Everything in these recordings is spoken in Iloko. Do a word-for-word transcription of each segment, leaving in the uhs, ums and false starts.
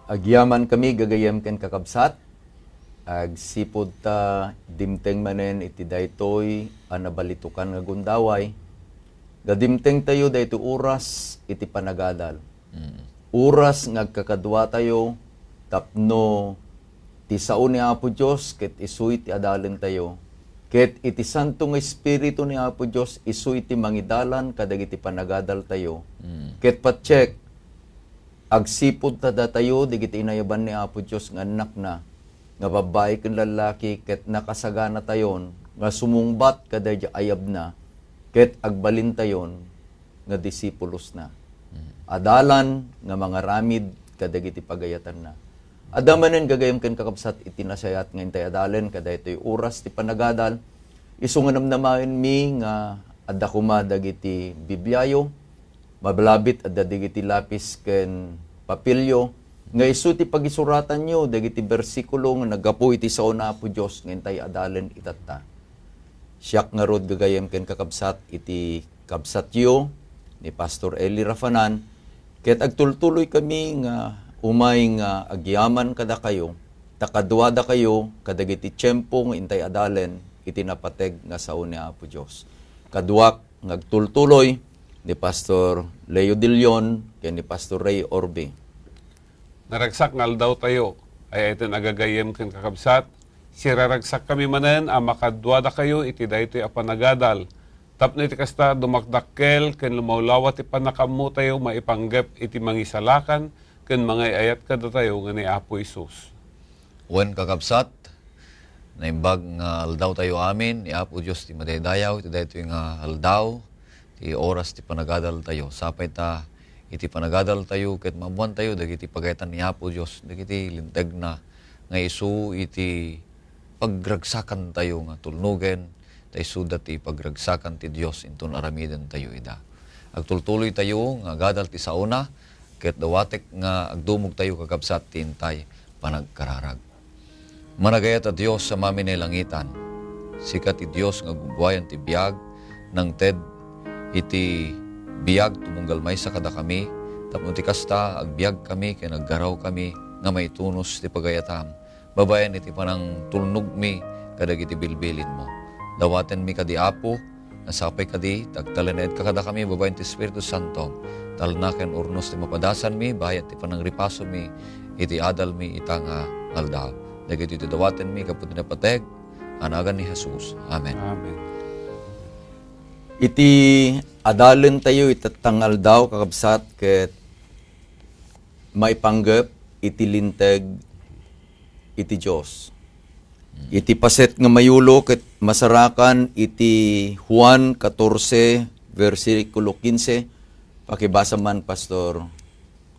Agyamankami, gagayyem ken kakabsat, agsipud ta dimteng manen iti daytoy a nabalitokan nga gundaway, nga dimtengtayo daytoy oras iti panagadal. Mm. Oras nga agkakaduatayo tapno ti sao ni Apo Dios ket isu iti adalentayo, ket iti Santo nga Espiritu ni Apo Dios isu iti mangidalan kadagiti panagadaltayo. Mm. Ket patchek, agsipud ta datayo dagiti inayaban ni Apo Dios nga annakna, nga babbai ken lallaki, ket nakasaganatayon nga sumungbat kadaydi ayabna, ket agbalintayon nga disipulosna. Mm. Adalan nga mangaramid kadagiti pagayatanna. Adda manen gagayyem ken kakabsat iti nasayaat nga intay adalen kadaytoy oras ti panagadal. Isu nga namnamaenmi nga adda koma dagiti Bibliayo, mabalabit adda dagiti lapis ken papelyo, nga isu ti pagisuratanyo dagiti bersikulo nga naggapu iti sao ni Apo Dios nga intay adalen itatta. Siak ngarud gagayyem ken kakabsat iti kabsatyo ni Pastor Eli Rafanan, ket agtultuloykami nga umay nga agyaman kadakayo, ta kaduadakayo kadagiti tiempo nga intay adalen iti napateg nga sao ni Apo Dios. Kaduak nga agtultuloy ni Pastor Leo De Leon ken ni Pastor Ray Orbe. Naragsak nga aldawtayo, ay-ayaten a gagayyem ken kakabsat, siraragsakkami manen a makaduadakayo iti daytoy a panagadal, tapno iti kasta, dumakdakkel ken lumawlawa ti pannakaammotayo maipanggep iti mangisalakan ken mangay-ayat kadatayo nga ni Apo Jesus. Wen, kakabsat, naimbag nga aldawtayo amin, ni Apo Dios ti madaydayaw iti daytoy nga aldaw, ti oras ti panagadaltayo. Sapay ta iti panagadaltayo ket maammoantayo dagiti pagayatan ni Apo Dios, dagiti lintegna nga isu iti pagragsakantayo nga tulnogen, ta isuda ti pagragsakan ti Dios inton aramidentayo ida. Agtultuloytayo nga agadal ti saona, ket dawatek nga agdumogtayo, kakabsat, ti intay panagkararag. Managayat a Dios a mamilaylangitan, sika ti Dios nga gugwayan ti biag, nangted iti biag tumunggal maysa kadakami, tapno ti kasta, agbiagkami ken aggarawkami nga maitunos ti pagayatam, babaen iti panangtulnogmi kadagiti bilbilinmo. Dawatenmi kadi, Apo, nga sapay kadi ta agtalinaedka kadakami babaen ti Espiritu Santo. Talna ken urnos ti mapadasanmi, bayat ti panangripasomi iti adalmi ita nga aldaw. Dagitoy ti dawatenmi gapu ti napateg a nagan ni Jesus. Amen. Amen. Iti adalentayo itatta nga aldaw, kakabsat, ket maipanggep iti linteg iti Dios. Iti paset nga mayulo ket masarakan iti Juan catorce, versikulo quince. Pakibasa man, Pastor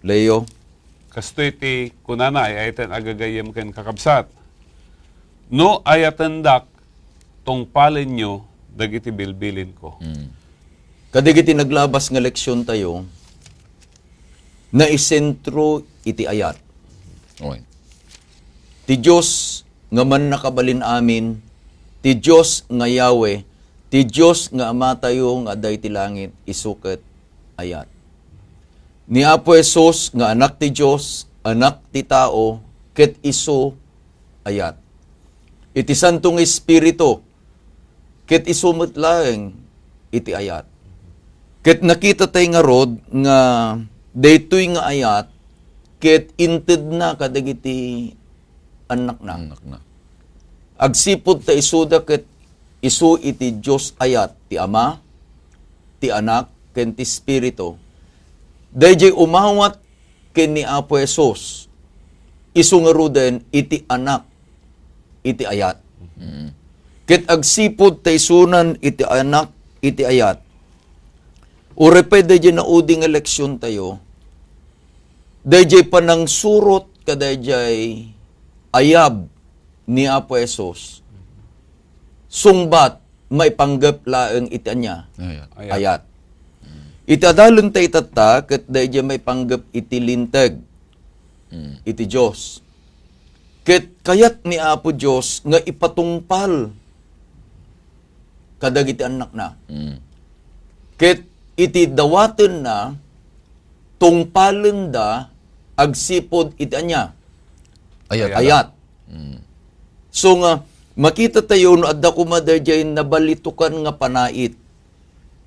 Leo. Kastoy ti kunana, ay-ayaten a gagayyem ken kakabsat, "No ayatendak, tungpalenyo dagiti bilbilinko." Mm. Kadagiti naglabas nga leksiontayo, naisentro iti ayat. Oy. Ti Dios nga Mannakabalin-amin, ti Dios nga Yahweh, ti Dios nga Amatayo nga adda iti langit, isu ket ayat. Ni Apo Jesus nga Anak ti Dios, Anak ti tao, ket isu ayat. Iti Santo nga Espiritu, ket isu met laeng iti ayat. Ket nakitatay ngarud nga daytoy nga ayat ket intedna kadagiti annakna. Annakna. Agsipud ta isuda ket isu iti Dios ayat, ti Ama, ti Anak, ken ti Espiritu. Daydiay umawat ken ni Apo Jesus, isu ngaruden iti Anak iti ayat. Mm. Ket agsipud ta isunan iti Anak iti ayat, uray pay daydiay naudi nga leksiontayo, daydiay panangsurot kadaydiay ayab ni Apo Jesus, sungbat maipanggep laeng iti ania? Ayat. Ayat. Ayat. Iti adalenta itatta, ket daydiay maipanggep iti linteg, Mm. iti Dios. Ket kayat ni Apo Dios nga ipatungpal kadagiti annakna. Mm. Ket iti dawatenna, tungpalenda agsipud iti ania? Ayat. Ayat. Mm. So nga, makita tayo no adda koma daydiay nabalitukan nga panait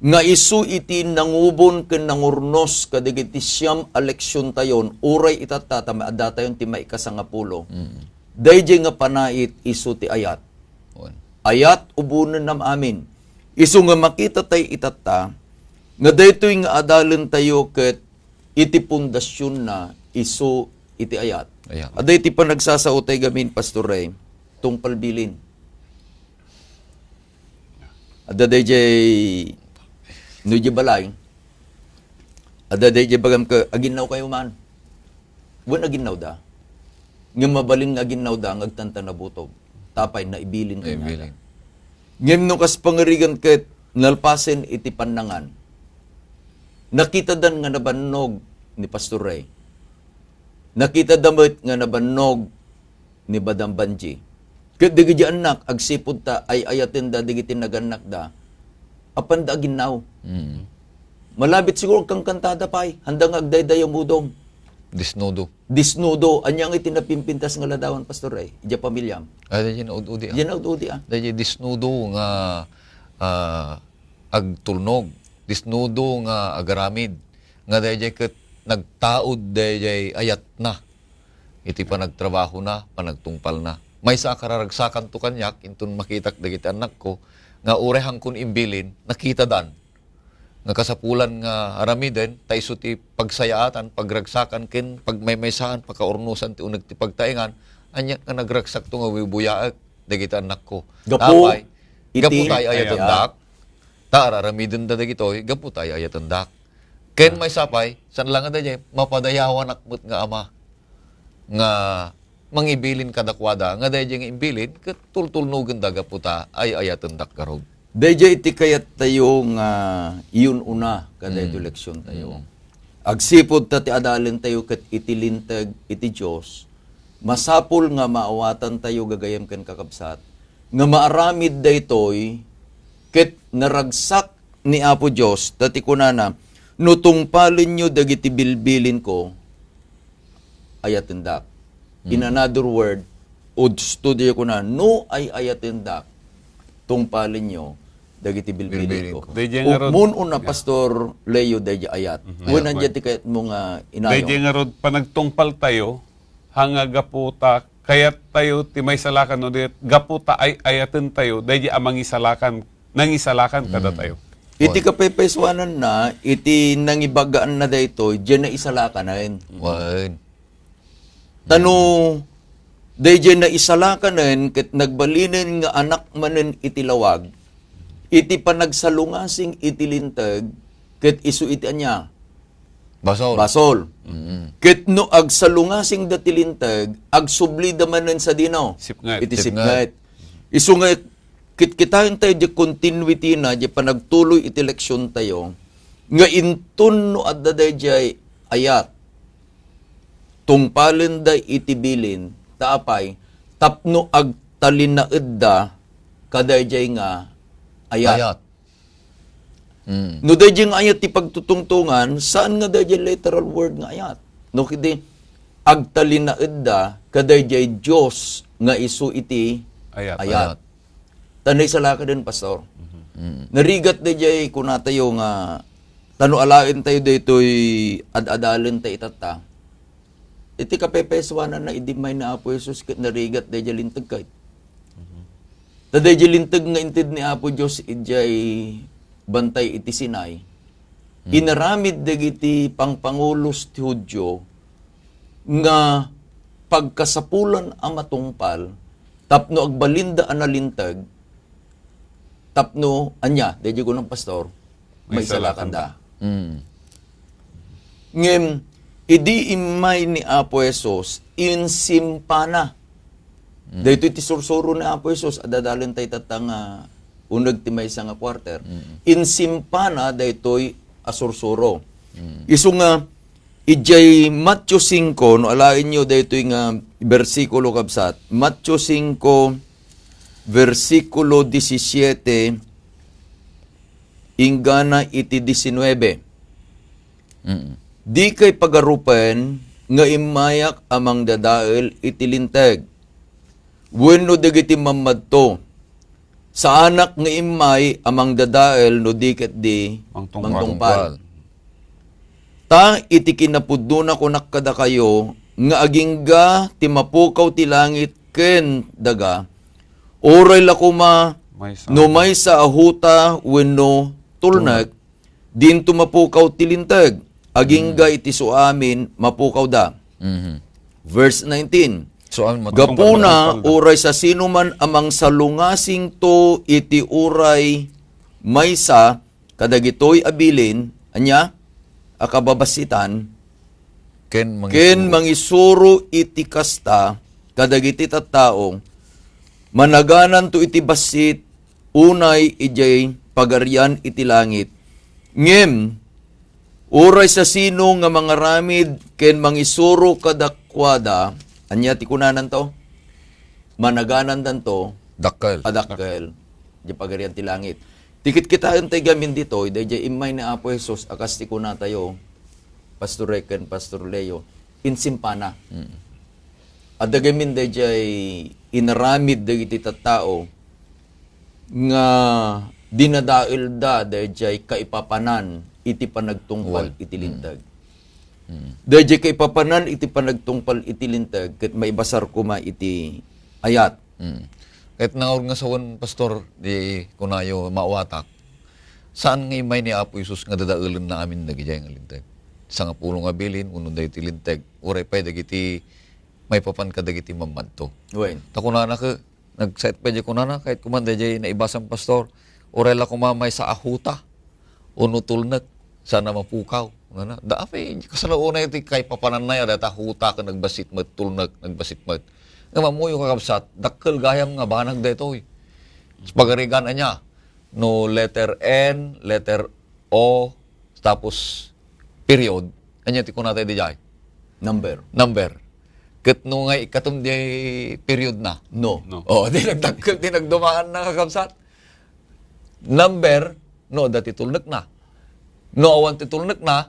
nga isu iti nangubon ken nangurnos kadagiti siam a leksion tayon, uray itatta ta adda tayon ti maikasangapulo. Mm. Daydiay nga panait isu ti ayat. Wen. Ayat, ubonennam amin. Isu nga makita tay itatta, nga daytoy nga adalen tayo ket iti pundasionna isu iti ayat. Ayat. Adda iti panagsasao tay gamin, Pastor Ray, tungpal bilin. Adda dayjay, no, di balay, adda dayjay bagam ka, aginnaw kayo man. Wen aginnaw da. Nga mabalin nga aginnaw da, nga agtanta nabutog. Tapay, naibilin kaniada. Naibilin. Ngem no kas pangarigan ket nalpasen iti pannangan, nakita dan nga nabannog ni Pastor Ray. Nakita da met nga nabannog ni Madam Banji. Ket dagiti annak, agsipud ta ay-ayaten da dagiti nagannak da, apan da aginnaw. Mm. Malabit siguro agkankantada pay, handa nga agdayday a mudom. Desnudo. Desnudo. Ania nga iti napimpintas nga ladawan, Pastor Ray? Idiay pamilyam? Ay, dayjay naud-udi, ah. Dayjay naud-udi, ah. Dayjay desnudo nga, ah, agtulnog. Desnudo nga agaramid. Nga dayjay ket nagtaud dayjay ayatna. Iti panagtrabahona, panagtungpalna. Maysa a kararagsakanto kaniak, inton makitak dagiti annakko, nga uray hangkon imbilin, nakita dan. Nga kasapulan nga aramiden, ta isu ti pagsayaatan, pagragsakan, ken pagmaymaysaan, pakaurnosan ti uneg ti pagtaengan, ania nga nagragsakto nga buyabuyaek dagiti annakko. Gapu Apay, iti gapu ta ay-ayatendak, ta ar-aramidenda dagitoy, gapu ta ay-ayatendak. Ken maysa pay, saan la nga dayjay, mapadayawanak met nga ama nga mangibilin kadakuada, nga dayjay nga imbilin, ket tultulnogenda gapu ta ay-ayatendak garud. Dayjay iti kayattayo nga iyun-una kadaytoy Mm. leksion tayo. Mm. Agsipud ta ti adalen tayo ket iti linteg iti Dios, masapul nga maawatantayo gagayem ken kakabsat, nga maaramid daytoy ket naragsak ni Apo Dios, ta ti kunana, "No tungpalenyo dagiti bilbilinko, ayatendak." In Mm. another word, udsto di kuna, "No ay-ayatendak, tungpalenyo dagiti bilbilinko." Bilbilinko. Dayjay nga rod-, Umon una, yeah. Pastor Leo, dayjay ayat. Mhm. Wen Ayat, ayat wen. Ti kayatmo nga inayo. Dayjay nga rod panagtungpal tayo, hanga gapu ta kayat tayo ti maisalakan, no, di gapu ta ay-ayaten tayo, dayjay a mangisalakan, nangisalakan kada Mm. tayo. Iti Wen. kapaypaysuananna, iti nangibagaanna daytoy, diay naisalakanen. Wen. Ta no, dayjay naisalakanen, ket nagbalinen nga anak manen iti lawag, iti panagsalungasing iti linteg, ket isu iti ania? Basol. Basol. Mm. Ket no agsalungasingda ti linteg, agsublida manen sadino? Sipnget. Iti Sipnget. sipnget. Isu nga kitkitaen tayo di continuity na, di panagtuloy iti leksion tayo, nga inton no adda dayjay ayat, tungpalenda iti bilin, ta apay, tapno agtalinaedda kadayjay nga ayat. Ayat. Mm. No dayjay nga ayat ti pagtutungtungan, saan nga dayjay literal word nga ayat? No, kidi, agtalinaedda kadayjay Dios nga isu iti Ayat. ayat. Ayat. Ta naisalakaden, Pastor. Mhm. Mm. Narigat dayjay kunatayo nga, ta no alaen tayo daytoy ad-adalen ta itatta. Iti kapaypaysuananna idi immay ni Apo Jesus ket narigat dayjay linteg kay. Mhm. Ta dayjay linteg nga inted ni Apo Dios idiay bantay iti Sinai, Hmm. inaramid dagiti pangpangulos ti Judio nga pagkasapulan a matungpal tapno agbalinda a nalinteg, tapno, ania, dayjay kunam, Pastor, maisalakanda. Maisalakanda. Mm. Ngem, idi immay ni Apo Jesus, insimpana. Mm. Daytoy ti sursuro ni Apo Jesus, adadalen tayo tatta nga uneg ti maysa nga quarter. Mm. Insimpana daytoy a sursuro. Mm. Isu nga, idiay Mateo singko, no alaenyo daytoy nga bersikulo, kabsat, Mateo singko, bersikulo disisiete, inggana iti disinuebe. Mm. Dikay pagarupen nga immayak a mangdadael iti linteg wenno dagiti mammadto. Saanak nga immay a mangdadael no di ketdi Mangtungpal. mangtungpal. Ta iti kinapudnona kunak kadakayo nga agingga ti mapukaw ti langit ken daga, uray la koma Maysa. no maysa a huta wenno tulnek, dinto mapukaw ti linteg. Agingga Mm. iti suamin, mapukawda. Mhm. Verse nineteen. So, ang matungpal Gapuna, matungpal na. uray sa sino man a mangsalungasingto iti uray maysa kadagitoy a bilin, ania, a kababasitan, Ken ken mangisuro. mangisuro iti kasta kadagiti tattao, managananto iti bassit unay idiay Pagarian iti langit. Ngem, uray sa sino nga mangaramid ken mangisuro kadakuada, ania ti kunananto? Managanandanto Dakkel. a dakkel. Di Pagarian ti langit. Ti kitkitaentayo gamin ditoy, daydiay immay ni Apo Jesus, a kas ti kunatayo, Pastor Rey ken Pastor Leo, insimpana. Mm. Adda gamin daydiay inaramid dagiti tattao nga dinadaelda daydiay kaipapanan iti panagtungpal Wen. iti Mm. linteg. Mm. Daydiay kaipapanan iti panagtungpal iti linteg, ket maibasar koma iti ayat. Mm. Ket nangaud nga sawen, Pastor, di kunayo maawatak, saan nga immay ni Apo Jesus nga dadaelenna amin dagidiay nga linteg? Sangapulo nga bilin, wenno daytoy linteg, uray pay dagiti maipapan kadagiti mammadto. Wen. Ta kunana ke, nagsaet pay di kunana, kayat kuman daydiay naibasam, Pastor, uray la koma maysa a huta, wenno tulnek, saan a mapukaw. Kunana, da apay, kasano unay ti kaipapananna ya, dayta huta ken nagbassit met, tulnek, nagbassit met. Nga mammuyo, kakabsat, dakkel gayam nga banag daytoy. Pagarigan ania, no letter N, letter O, tapos period, ania ti kunatayo diay? Number. Number. Ket no nga ikatum di period na? No. No. Oh, di nagdakkel, di nagdumaan na, kakabsat. Number, no, dati tulnek na. No, awan ti tulnek na,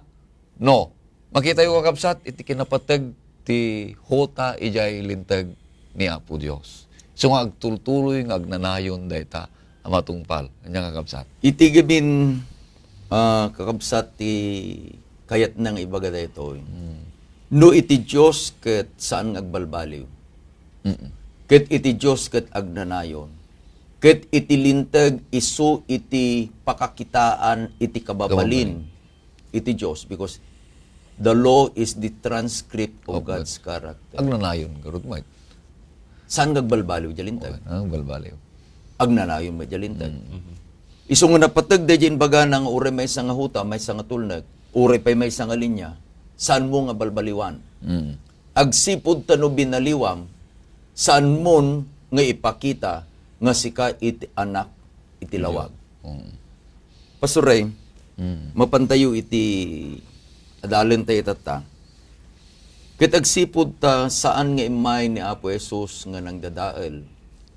no. Makitayo, kakabsat, iti kinapateg ti huta idiay linteg ni Apo Dios. So nga agtultuloy nga agnanayon dayta a matungpal. Ania, kakabsat? Iti gamin, ah, kakabsat, ti kayatna nga ibaga daytoy. Mm. No iti Dios ket saan nga agbalbaliw. Mm-mm. Ket iti Dios ket agnanayon. Ket iti linteg isu iti pakakitaan iti kababalin Kababalin. iti Dios, because the law is the transcript of Of God's God. character. Agnanayon garud met. Saan nga agbalbaliw diay linteg? Okay, agbalbaliw. Agnanayon met diay linteg. Mm. Isu nga napateg daydiay imbagana nga uray maysa nga huta, maysa nga tulnek, uray pay maysa nga linya, saanmo nga balbaliwan. Mm. Agsipud ta no binaliwam, saanmon nga ipakita nga sika iti anak iti lawag. Mm. Pastor Ray, Mm. mapantayo iti adalentayo tatta. Ket agsipud ta saan nga immay ni Apo Jesus nga nangdadael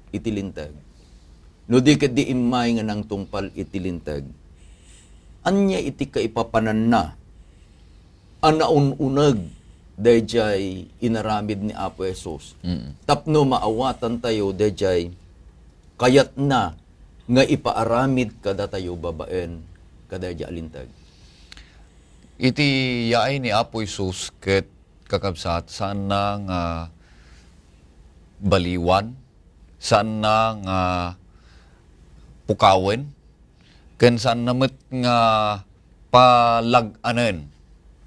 iti linteg. No di ket di immay nga nangtungpal iti linteg, ania iti kaipapananna a naun-uneg daydiay inaramid ni Apo Jesus? Mm. Tapno maawatantayo daydiay kayatna nga ipaaramid kadatayo babaen kadaydiay a linteg. Iti yaay ni Apo Jesus ket kakabsat, saanna nga baliwan, saanna nga pukawen, ken saanna met nga palag-anen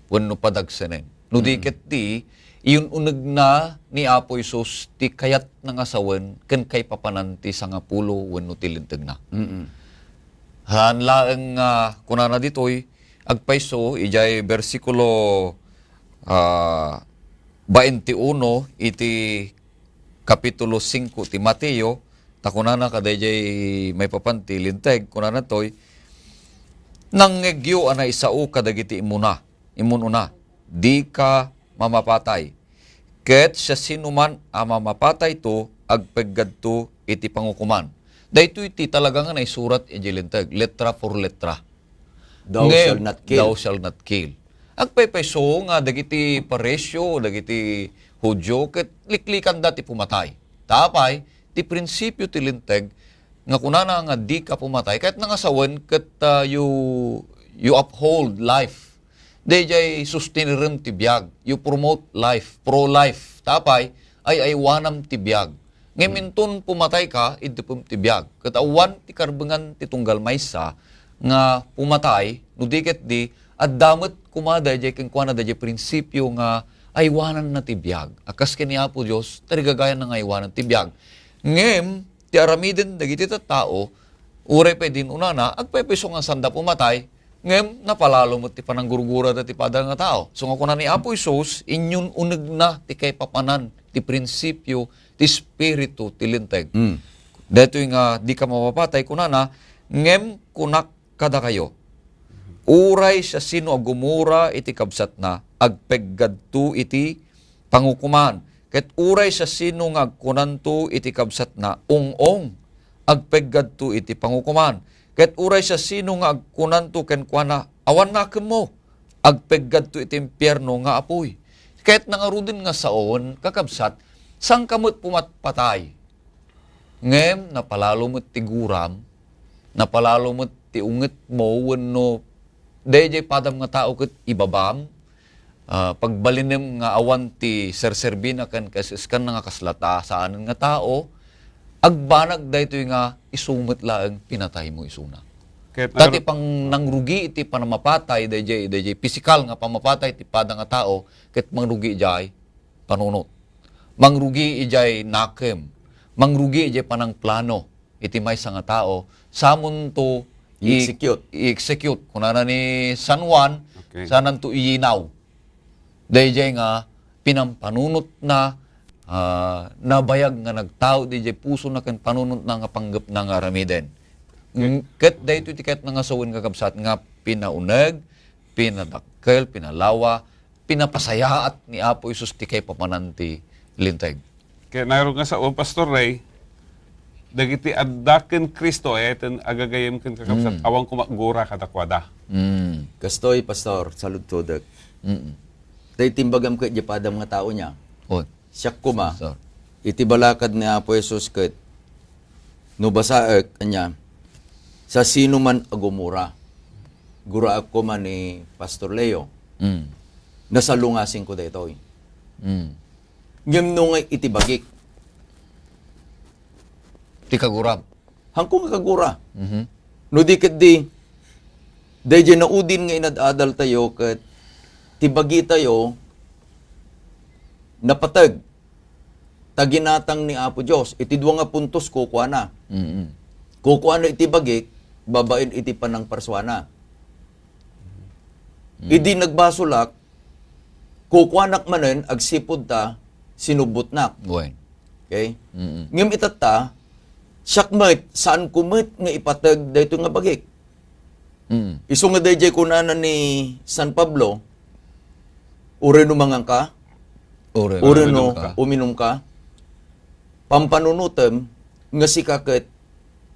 wenno padagsenen. No di Mm. ket di, iyun-unegna ni Apo Jesus ti kayatna nga sawen ken kaipapanan ti sangapulo wenno ti lintegna. Mm-mm. Haan laeng nga kunana ditoy, agpayso idiay bersikulo, ah, baintiuno iti kapitulo singko ti Mateo, ta kunana kadaydiay maipapan ti linteg, kunana toy, "Nangngegyo a naisao kadagiti immuna, immun-una, dika mamapatay. Ket siasinoman a mamapatayto, agpeggadto iti pangukoman." Daytoy ti talaga nga naisurat idiay linteg, letra for letra. Thou Ngem, shall not kill. Thou shall not kill. Agpaypayso nga dagiti Pariseo, dagiti Judio, ket liklikanda ti pumatay. Ta apay, ti prinsipio ti Linteg nga kunana nga dika pumatay, ket nangasawen ket, ah, you, you uphold life. Daydiay sustinerem ti biag. You promote life, pro-life. Ta apay, ay-aywanam ti biag. Ngem inton pumatay ka, iddepem ti biag. Ket awan ti karbengan ti tunggal maysa nga pumatay, no di ket di, adda met koma daydiay kenkuana daydiay prinsipio nga aywananna ti biag. A kas ken ni Apo Dios, tarigagayanna nga aywanan ti biag. Ngem, ti aramiden dagiti tattao, uray pay din unana, agpaypayso nga sanda pumatay, ngem napalalo met ti pananggurgurada ti pada nga tao. So nga kuna ni Apo Jesus, inyun-unegna ti kaipapanan ti prinsipio ti Espiritu ti Linteg. Mm. Daytoy nga dika mapapatay, kunana, ngem kunak kadakayo, uray siasino a gumura iti kabsatna, agpeggadto iti pangukoman. Ket uray siasino nga agkunanto iti kabsatna, "Ung-ong," agpeggadto iti pangukoman. Ket uray siasino nga agkunanto kenkuana, "Awan nakemmo," agpeggadto iti impierno nga apuy. Ket nangaruden nga saon, kakabsat, saan ka met pumatpatay. Ngem napalalo met ti guram, napalalo met ti ungetmo wenno daydiay padam nga tao ket ibabam, ah, pagbalinem nga awan ti serserbina ken kaiskan nga kasla ta saanen nga tao, agbanag daytoy nga isu met laeng pinataymo isuna. Ket ta ti nagru- pang nangrugi iti panamapatay, daydiay, daydiay pisikal nga pamapatay ti pada nga tao, ket mangrugi idiay panunot. Mangrugi idiay nakem. Mangrugi idiay panangplano iti maysa nga tao. Samonto i-, I-execute. I-execute. Kunana ni San Juan, okay, sananto iyinaw. Daydiay nga pinampanunotna, ah, nabayag nga nagtaud idiay pusona ken panunotna nga panggepna nga aramiden. Okay. Mm, ket daytoy ti kayatna nga sawen, kakabsat, nga pinauneg, pinadakkel, pinalawa, pinapasayaat ni Apo Jesus ti kaipapanan ti Linteg. Ket ngarud nga sao, Pastor Ray, dagiti adda ken Cristo, ay-ayaten a gagayyem ken kakabsat, mm, awan koma gura kadakuada. Mm. Kastoy, Pastor, saludsodek. Mm. Tay timbagam ket di padam nga tao niya. Oh. Siak koma, Pastor, iti balakad ni Apo Jesus ket no basaek, ania, sa sino man a gumura. Guraek koma ni Pastor Leo. Mm. Nasalungasingko daytoy. Mm. Ngem no nga iti bagik. Ti kaguram. Hanko nga kagura. Mhm. No di ketdi, daydiay naudin nga inad-adaltayo ket ti bagitayo napateg ta ginatang ni Apo Dios. Iti dua nga puntos, kukuana. Mm. Kukuana iti bagik babaen iti panangparsuana. Mm. Idi nagbasolak, kukuanak manen agsipud ta sinubbotnak. Wen. Okay? Mm-mm. Ngem itatta, siak met, saanko met nga ipateg daytoy nga bagik. Mm. Isu nga daydiay kunana ni San Pablo, "Uray no manganka, uray no uminumka, pampanunotem nga sika ket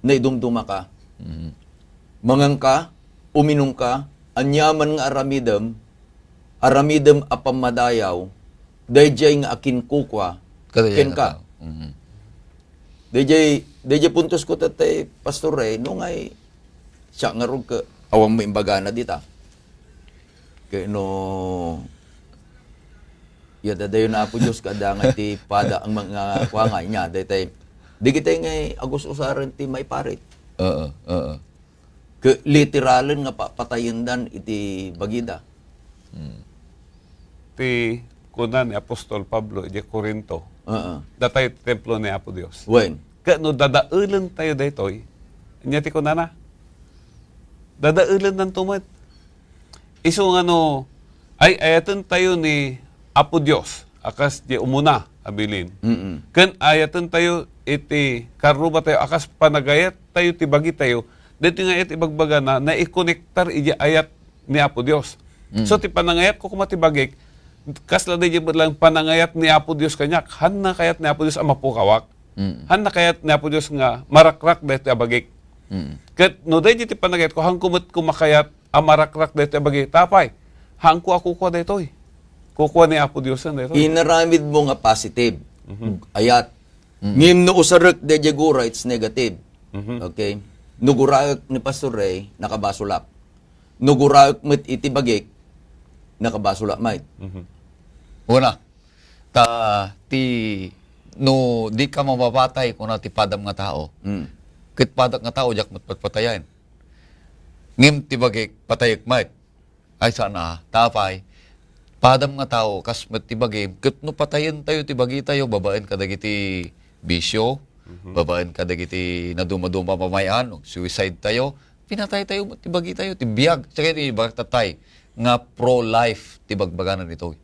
naidumdumaka. Mm. Manganka, uminumka, aniaman nga aramidem, aramidem a pammadayaw, daydiay nga akinkukua kenka." Mhm. Daydiay, daydiay puntos ko, tatay Pastor Ray, no ngay, siya nga rog ka, awan mo imbagana dita. Kay no, ya dadayo na Apo Dios, kada nga ti pada ang mga kuanga niya, daytay, di kita ngay agus-usaren ti maiparit. Oo, oo. Ke-, literalen nga pa-, patayendan iti bagida. Hmm. Ti kuna ni Apostol Pablo idiay Corinto, Oo. Datay ti templo ni Apo Dios. Wen. Ket no dadaelen tayo daytoy, ania ti kunana? Dadaelen nanto met. Isu nga no, ay, ayaten tayo ni Apo Dios, a kas di umuna a bilin. Mm-mm. Ken ayaten tayo iti karruba tayo, a kas panagayat tayo ti bagi tayo, daytoy nga ayat ibagbagana, naikonektar iti ayat ni Apo Dios. Mm. So, ti panangayat ko koma ti bagik, kasla daydiay met lang panangayat ni Apo Dios kaniak. Hanna kayat ni Apo Dios a mapukawak. Mm. Hanna kayat ni Apo Dios nga marakrak daytoy a bagik. Mm. Ket no daydiay ti panagayat ko, hanko met ko makayat a marakrak daytoy a bagi. Tapay, Haanko a kukua daytoy. Kukua ni Apo Diosen daytoy. Inaramid mo nga positive. Mhm. Ayat. Mm. Ngem no usarek daydiay gura, it's negative. Mhm. Okay? No guraek ni Pastor Ray, nakabasolak. No guraek met iti bagik, nakabasolak met. Mhm. Una, ta ti no di ka mamapatay, kuna ti padam nga tao. Mm. Ket padak nga tao, diak met patpatayen. Ngem ti bagik, patayek met. Ay, saan a. Ta apay, padam nga tao, kas met ti bagim, ket no patayentayo ti bagitayo, babaen kadagiti bisio, Mhm. babaen kadagiti naduma-duma pamayan, suicide tayo, pinatay tayo met ti bagitayo, ti biag. Saka iti bagtatay, nga pro-life ti bagbagana ditoy.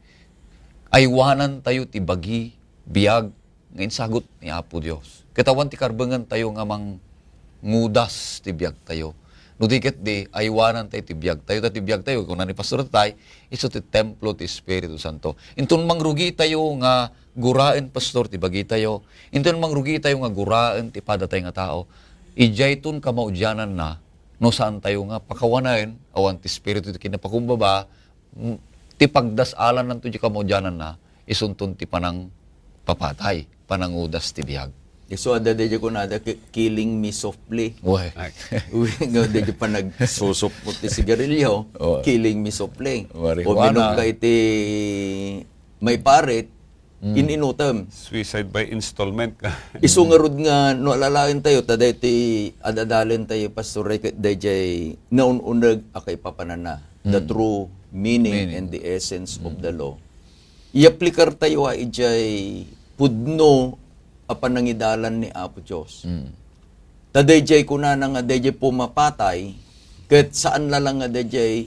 Aywanantayo ti bagi, biag, nga insagut ni Apo Dios. Ket awan ti karbengan tayo nga mangudas ti biag tayo. No di ket di, aywanan tayo ti biag tayo. Ta ti biag tayo, kuna ni Pastor Tay, isu ti templo ti Espiritu Santo. Inton mangrugi tayo nga guraen, Pastor, ti bagi tayo. Inton mangrugi tayo nga guraen ti padatay nga tao. Idiayton kamaudiananna, no saan tayo nga pakawanen, awan ti Espiritu ti kinapakumbaba, mm, ti pagdas-alananto ti kamaudiananna, isunton ti panangpapatay, panangudas ti biag. Isu adda daydiay kunada, ki-, "Killing me softly." Uy. Ay. Uy, nga daydiay panagsusupot ti sigarilyo, Uy. "Killing me softly." Marijuana. Uminom ka iti maiparit, Mm. in-inutem. Suicide by installment ka. Isu ngarud nga no alalaentayo, ta daytoy ad-adalentayo, Pastor Ray, ket daydiay naun-uneg a kaipapananna. The Mm. true meaning Meaning. and the essence of Mm. the law. Iaplikar tayo a idiay pudno a panangidalan ni Apo Dios. Mm. Ta daydiay kunana nga daydiay pumapatay, ket saan la lang nga daydiay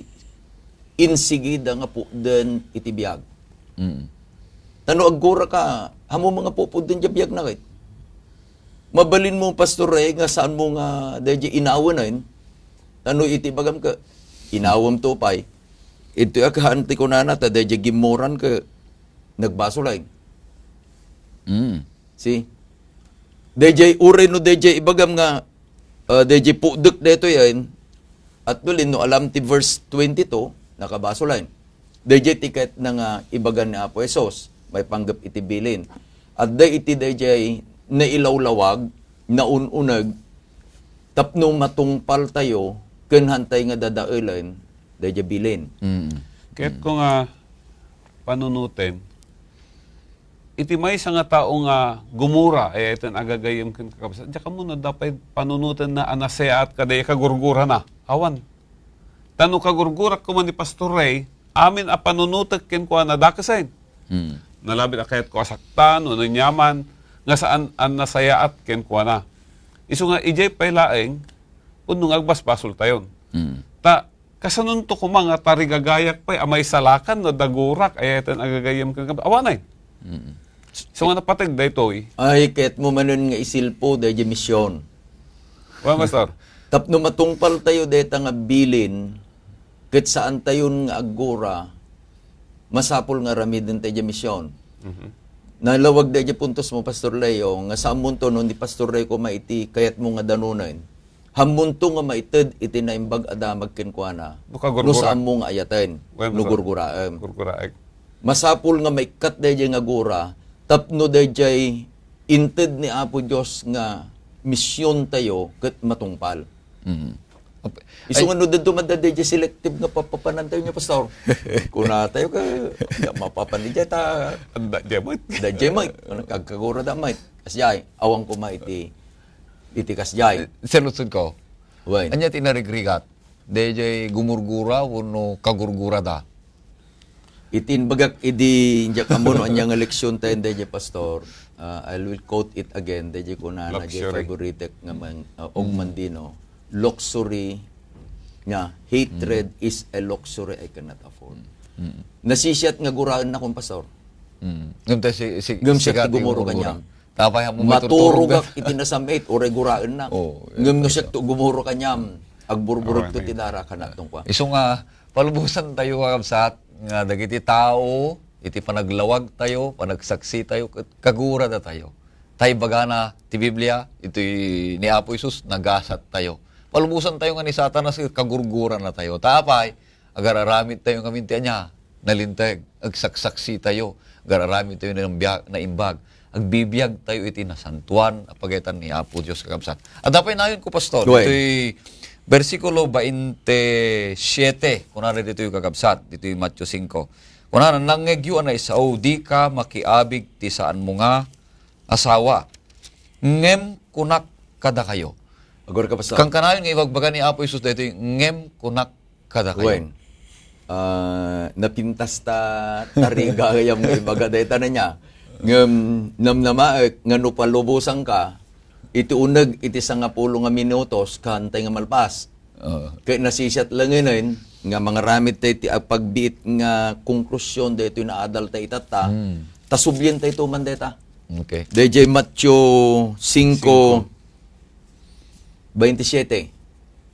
insigida nga pukden iti biag. Mm. Ta no aggura ka, ammom nga pupudden diay biag na ket. Mabalin mo, Pastor Ray, nga saan mo nga daydiay inawenen. Ta no iti bagam ka, inawem to pay. Ito a haan ti kunana, ta daydiay gimmuran ka, nagbasol ay. Mm. See? Daydiay, uray no daydiay ibagam nga, ah, daydiay pudek daytoy ay, at no alam ti verse twenty-two, nakabasol ay. Daydiay ti ket na nga ibagan ni Apo Jesus, maipanggep iti bilin. Adda iti daydiay nailawlawag, naun-uneg, tapno matungpal tayo, ken hantay nga dadaelen, daydiay bilin. Mm. Ket ko nga panunoten, iti maysa nga tao nga gumura, ay iten agagayem ken kakabsat, diak ammo no adda pay panunotenna a nasayaat kadi kagurgurana. Awan. Ta no kagurgurak koma ni Pastor Ray, amin a panunotek kenkuana, dakessen. Mm. Nalabit a kayatko a saktan, no aniaman, nga saan a nasayaat kenkuana. Isu nga, idiay pay laeng, pudno nga agbasbasol tayon. Mm. Ta, kasanonto koma nga tarigagayak pay a maisalakan no adda gurak, ay iten agagayem ken kab-, awanay. Mm. So nga napateg daytoy. Ay, ket mo manen nga isilpo daydiay mision. Wa, Pastor? Tapno matungpal tayo dayta nga bilin, ket saan tayon nga aggura, masapul nga aramiden tayo diay mision. Mhm. Nalawag daydiay puntos mo, Pastor Leo, nga saan monto no ni Pastor Leo koma iti kayat mo nga danunen. Hammonto nga maited iti Naimbag a Damag kenkuana, no kagurgura. No saan mo nga ayaten, wen, no masapul gurguraem. Gurguraek. Masapul nga maikkat daydiay nga gura, tapno daydiay inted ni Apo Dios nga misiontayo ket matungpal. Mm. Ap-, isu ay, nga no dadto man daydiay selective nga papapanantayo nga, Pastor. Kunatayo ka, ya, mapapan daydiay ta. Anda, daydiay met. Daydiay met. Kagkagura da met. Kasdiay, awan koma iti, iti kasdiay. Eh, serludsod ko. Wen. Ania ti narigrigat? Daydiay gumurgura wenno kagurgura da? Iti imbagak idi, diak ammo no ania nga leksyon tayo daydiay, Pastor. Ah, I will quote it again. Daydiay kunana, daydiay luxury. Favoritek nga man, ah, Og Mandino. Luxury nga, hatred is a luxury I cannot afford. Mm. Nasisiat nga guraenna kon, Pastor. Mm. Ngem ta si, si, ngem siak ti gumuro kaniam. Tapay mo maturog. Maturogak iti nasam-it, uray guraenna. Oh, ngem no siak ti gumuro kaniam, agburburek to ti dara, kanat tungkua. Isu nga, palubosan tayo, kakabsat, nga dagiti tao, iti panaglawag tayo, panagsaksi tayo, ket kagura da tayo. Tay bagana ti Biblia, iti ni Apo Jesus, nagasat tayo. Palubosan tayo nga ni Satanas, kagurgura na tayo. Tapay, Agar-aramid tayo ngamin ti ania? Nalinteg. Agsaksaksi tayo. Agar-aramid tayo na biya-, naimbag. Agbibiag tayo iti nasantuan a pagayatan ni Apo Dios, kakabsat. Adda pay nayon ko, Pastor. Go ahead. Ditoy bersikulo twenty-siete, kunana ditoy, kakabsat, ditoy Mateo singko. Kunana, "Nangngegyo a naisao, dika makiabig ti saanmo nga asawa. Ngem kunak kadakayo." Agur ka, Pastor. Kankanayon nga ibagbaga ni Apo Jesus daytoy, "Ngem kunak kadakayo." Wen. Ah, napintas ta tariga gayam nga ibaga dayta na niya. Ngem namnamaek nga no palubosanka, iti uneg iti sangapulo nga minutos, kaantay nga malpas. Oo. Ket nasisiat langenen nga mangaramid tayo ti agpagbiit nga konklusion daytoy naadal ta itatta, Hmm. ta sublien tayo tuman dayta. Okay. Dayjay Mateo singko, Singko. twenty-siete.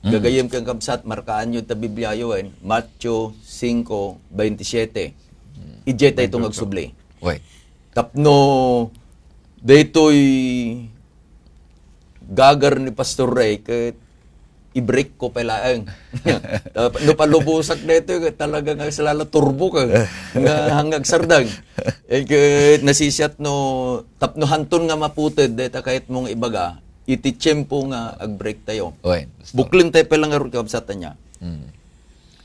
Mm. Gagayyem ken kabsat, markaanyo ta Bibliayo, wen. Mateo singko twenty-siete. Mm. Idiay tayo Mateo. Agsubli. Wen. Tapno daytoy gagar ni Pastor Ray, ket i-break ko pay laeng. Tap-, no palubosak daytoy, talaga nga salala turbo ka, nga hangag sardang. Eh, ket nasisiat no, tapno hanton nga maputed, dayta kayat mong ibaga, iti tiempo nga ag-break tayo. Oy, gusto. Buklen tayo pay lang ngarud, kabsat, ania. Mm.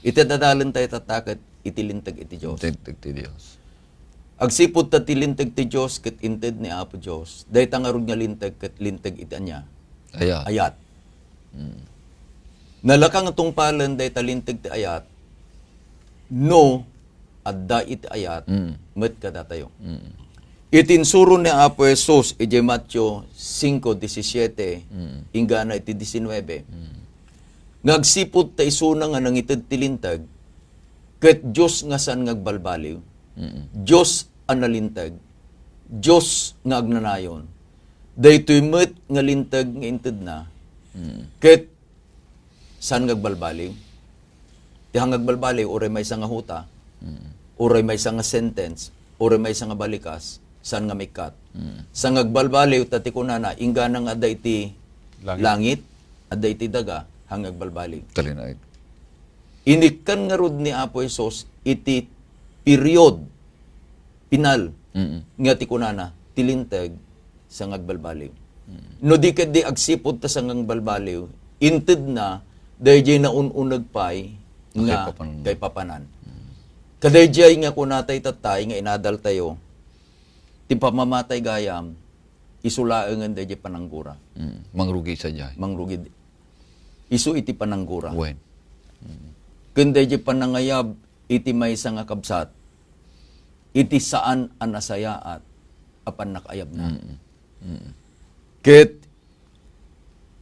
Iti dadalen tayo tatta ket iti linteg iti Dios. Linteg ti Dios. Agsipud ta ti linteg ti Dios ket inted ni Apo Dios. Dayta ngarud nga linteg ket linteg iti ania? Ayat. Ayat. Mm. Nalaka nga tungpalen dayta linteg ti ayat, no adda iti ayat Mm. met kadatayo. Mm. Iti insuro ni Apo Jesus idiay Mateo singko disisiete, Mm. inggana iti disinwebe, Mm. nga agsipud ta isuna nga nangited ti linteg, ket Dios nga saan nga agbalbaliw, Mm. Dios a nalinteg, Dios nga agnanayon. Daytoy met nga linteg nga intedna, Mm. ket saan nga agbalbaliw? Ti hangagbalbaliw, uray maysa nga huta, Mm. uray maysa nga sentence, uray maysa nga balikas, saan nga maikkat. Mm. Saan nga agbalbaliw, ta ti kunana, inggana nga adda iti Langit. langit, adda iti daga, hangagbalbaliw. Talinaed. Inikkan ngarud ni Apo Jesus iti period, pinal, Mm. nga ti kunana, ti linteg, saan nga agbalbaliw. Mm. No di ket di agsipud ta saan nga agbalbaliw, intedna dayjay naun-uneg pay nga Kaipapanan. kaipapanan. Mm. Kadayjay nga kunatay tattay nga inadal tayo, ti pamamatay gayam, isu laengen dayjay pananggura. Mm. Mangrugi sadiay. Mangrugi di-, isu iti pananggura. Wen. Mm. Ken dayjay panangayab iti maysa nga kabsat, iti saan a nasayaat a pannakaayabna. Mm. Mm. Ket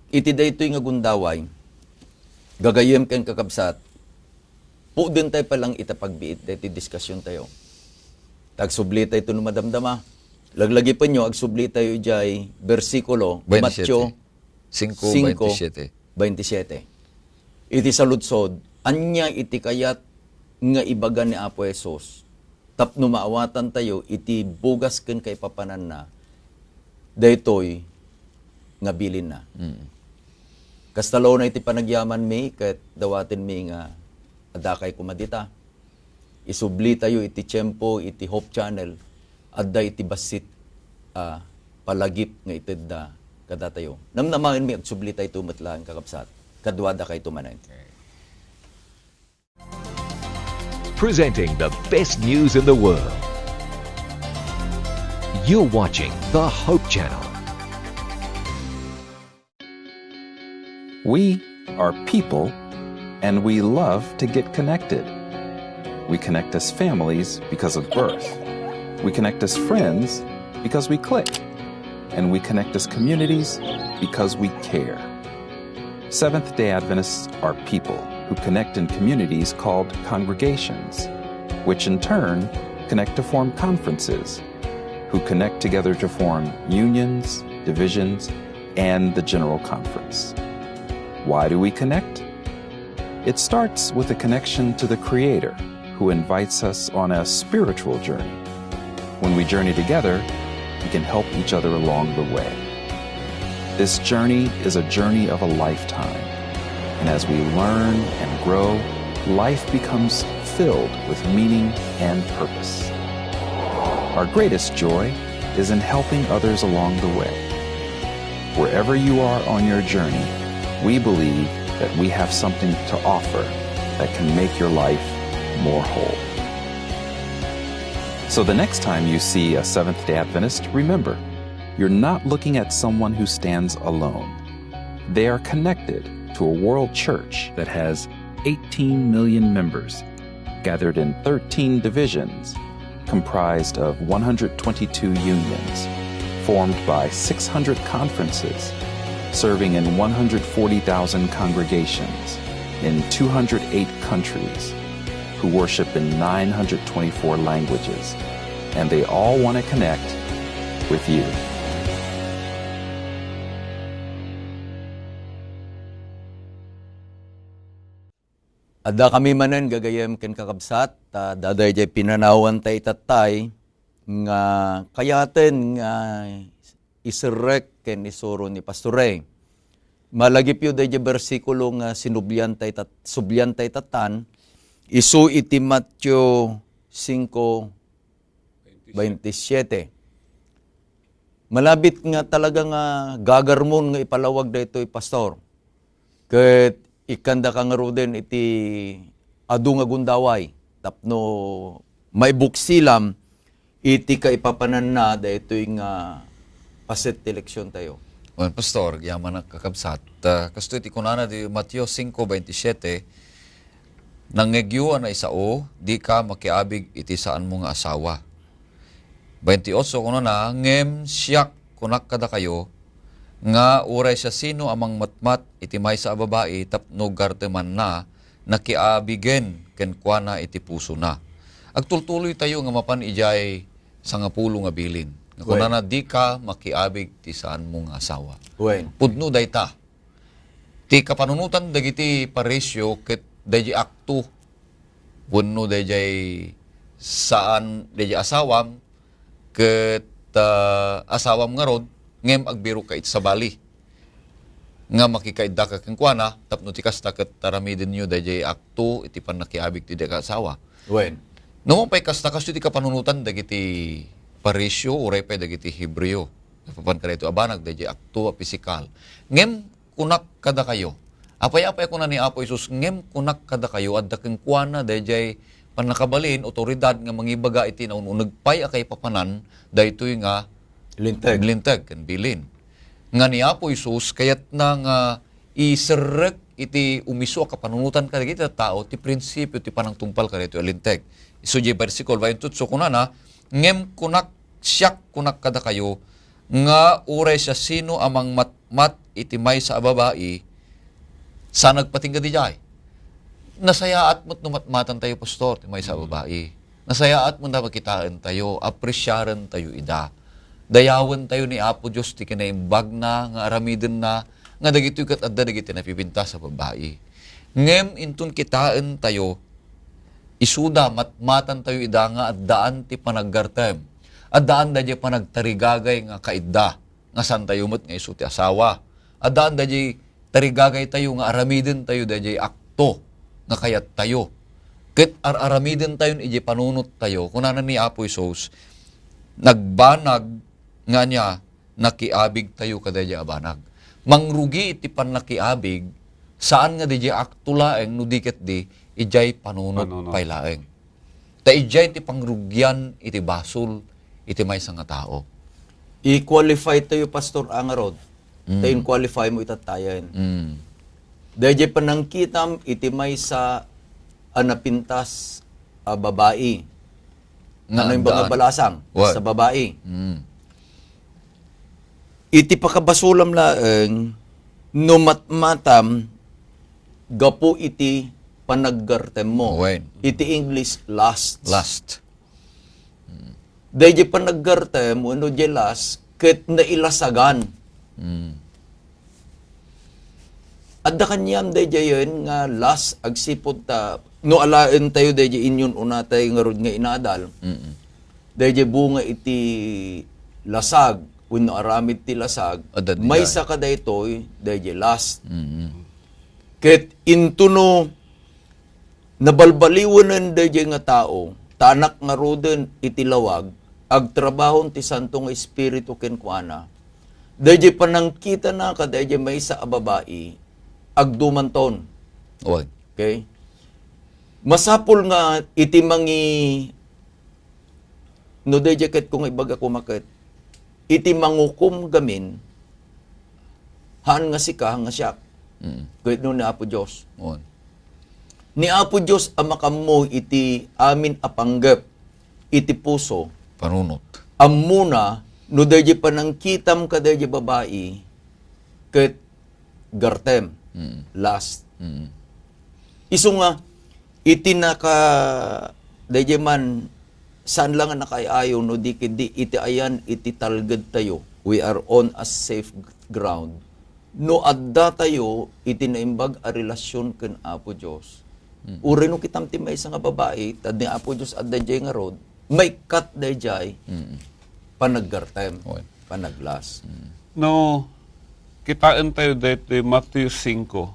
iti daytoy nga gundaway, gagayyem ken kakabsat, pudentayo pay lang ita pagbiit daytoy diskasion tayo. Ta agsubli tayo no madamdama. Laglagipenyo, agsubli tayo idiay bersikulo, Mateo Singko, singko, baintisiete. Baintisiete. Iti saludsod, ania iti kayat nga ibaga ni Apo Jesus tapno maawatan tayo iti bugas ken kaipapananna, daytoy nga bilinna? Mm. Kasta laeng iti panagyamanmi ket dawatenmi nga adakay koma dita. Isubli tayo iti tiempo iti Hope Channel. Adda iti bassit a palagip nga itedda kadatayo. Namnamaenmi, agsubli tayo met laeng, kakabsat. Kaduadakayto manen. Presenting the best news in the world. You're watching the Hope Channel. We are people, and we love to get connected. We connect as families because of birth. We connect as friends because we click. And we connect as communities because we care. Seventh day Adventists are people who connect in communities called congregations, which in turn connect to form conferences, who connect together to form unions, divisions, and the General Conference. Why do we connect? It starts with a connection to the Creator, who invites us on a spiritual journey. When we journey together, we can help each other along the way. This journey is a journey of a lifetime, and as we learn and grow, life becomes filled with meaning and purpose. Our greatest joy is in helping others along the way. Wherever you are on your journey, we believe that we have something to offer that can make your life more whole. So the next time you see a Seventh day Adventist, remember, you're not looking at someone who stands alone. They are connected to a world church that has eighteen million members, gathered in thirteen divisions, comprised of one hundred twenty-two unions, formed by six hundred conferences, serving in one hundred forty thousand congregations in two hundred eight countries, who worship in nine hundred twenty-four languages, and they all want to connect with you. Adda kami manen, gagayem ken kakabsat, ta daydiay pinanawan ta itattay nga kayaten nga iserrek ken isuro ni Pastor Ray. Malagipyo daydiay bersikulo nga sinublian tay tat-, sublian tay tattan, isu iti Mateo singko baintisiete. Malabit nga talaga nga gagarmon nga ipalawag daytoy, Pastor. Ket ikkandaka ngaruden iti adu nga gundaway tapno maibuksilam iti kaipapananna daytoy nga paset ti leksiontayo. Wen, Pastor, agyamanak, kakabsat. Ah, kastoy ti kunana di Mateo singko baintisiete, "Nangngegyo a naisao, dika makiabig iti saanmo nga asawa." Baintiocho, kunana, "Ngem siak, kunak kadakayo, nga uray siasino a mangmatmat iti maysa a babai tapno gartemanna, nakiabigen kenkuana iti pusona." Agtultuloytayo nga mapan idiay sangapulo nga bilin. Nga Wen. kunana, "Dika makiabig ti saanmo nga asawa." Wen. Pudno dayta. Ti kapanunotan dagiti Pariseo ket daydiay akto wenno daydiay saan, daydiay asawam ket, ah, asawam ngarud, ngem agbirokka iti sabali nga makikaiddaka kenkuana, tapno ti kasta ket aramidenyo daydiay akto iti pannakiabig ti daydiay asawa. Wen. No pay kasta, kastoy ti kapanunotan dagiti Pariseo, uray pay dagiti Hebreo. Napapan kadaytoy a banag, daydiay akto a pisikal. Ngem kunak kadakayo. Apay, apay kuna ni Apo Jesus, "Ngem kunak kadakayo," adda kenkuana daydiay pannakabalin, otoridad nga mangibaga iti naun-uneg pay a kaipapanan daytoy nga Linteg. linteg ken bilin. Nga ni Apo Jesus, kayatna nga iserrek iti umiso a kapanunotan kadagiti tattao ti prinsipio ti panangtungpal kadaytoy a linteg. Isu diay bersikulo baintiocho, kunana, "Ngem kunak, siak kunak kadakayo, nga uray siasino a mangmatmat iti maysa a babai, saan nagpatingga diay." Nasayaat met no matmatantayo, Pastor, ti maysa a Mm. babai. Nasayaat met no makitaentayo, apresiarentayo ida. Dayawentayo ni Apo Dios ti kinaimbagna nga aramidenna, nga dagitoy ket adda dagiti napipintas a babai. Ngem inton kitaentayo, isuda, matmatantayo ida nga addaan ti panaggartem. Addaan daydiay panagtarigagay nga kaidda. Nga saantayo met nga isu ti asawa. Addaan daydiay tarigagaytayo nga aramidentayo daydiay akto nga kayattayo. Ket ar-aramidentayon idiay panunottayo. Kunana ni Apo Jesus, nagbanag nga ania, nakiabigtayo kadaydiay a banag. Mangrugi iti pannakiabig, saan nga daydiay akto laeng no di ketdi idiay panunot Panunot. pay laeng. Ta idiay ti pangrugian iti basol iti maysa nga tao. I-qualify tayo, Pastor, a ngarud. Ta Mm. in-qualify mo itattayen. Mm. Daydiay panangkitam iti maysa a napintas a babai. Nga Ano yung mga addaan. balasang What? sa babai? Mm. Iti pakabasolam laeng, no matmatam, gapu iti panaggartem mo. Wen. Iti English, lust. Lust. Daydiay panaggartem wenno diay lust ket nailasagan. Mm. Adda kaniam daydiayen nga lust agsipud ta no alaentayo daydiay inyon unatay ngarud nga inaadal. Mm-mm. Daydiay bunga iti lasag wenno aramid ti lasag, Adda daydiay. maysa kadaytoy daydiay lust. Mm-mm. Ket intono nabalbaliwenen daydiay nga tao, ta anak ngaruden iti lawag, agtrabahon ti Santo nga Espiritu kenkuana. Daydiay panangkitana kadaydiay maysa a babai, agdumanton. Wen. Okay? Masapul nga iti mangi-, no daydiay ket ko nga ibaga koma ket, iti mangukom gamin, haan nga sika, haan nga siak. Mm. Ket no ni Apo Dios. Wen. Ni Apo Dios a makammo iti amin a panggep iti puso. Panunot. Ammona no daydiay panangkitam kadaydiay babai ket gartem, Mm. lust. Mm. Isu nga, iti naka-, daydiay man, saan lang nga nakaay-ayo, no di ket di, iti ayan, iti talged tayo. We are on a safe ground. No adda tayo iti naimbag a relasyon ken Apo Dios, Mm. uray no kitam ti maysa nga babai, ta ni Apo Dios adda diay ngarud, maikkat daydiay Mm. panaggartem, Wen. panaglas. Mm. No, kitaen tayo daytoy Mateo singko.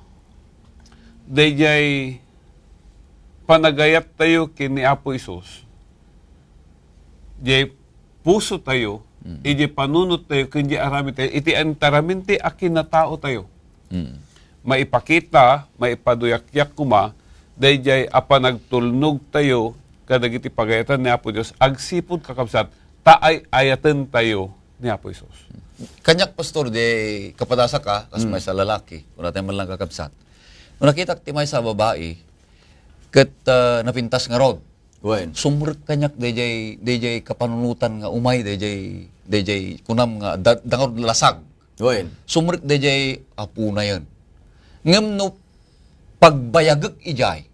Daydiay panagayat tayo ken ni Apo Jesus. Diay puso tayo, Mm. idiay panunot tayo, ken diay aramid tayo, iti intaramin ti akinatao tayo. Mm. Maipakita, maipaduyakyak koma, daydiay a panagtulnog tayo kadagiti pagayatan ni Apo Dios, agsipud, kakabsat, ta ay-ayaten tayo ni Apo Jesus. Kaniak, Pastor, di kapadasaka, kas Mm. maysa lalaki, kuna tayo man lang kakabsat. No nakitak ti maysa a babai, ket, ah, napintas ngarud. Wen. Sumrek kaniak daydiay, daydiay kapanunotan nga umay, daydiay, daydiay kunam nga da-, dangarud lasag. Wen. Sumrek daydiay apunayen. Ngem no pagbayagek idiay,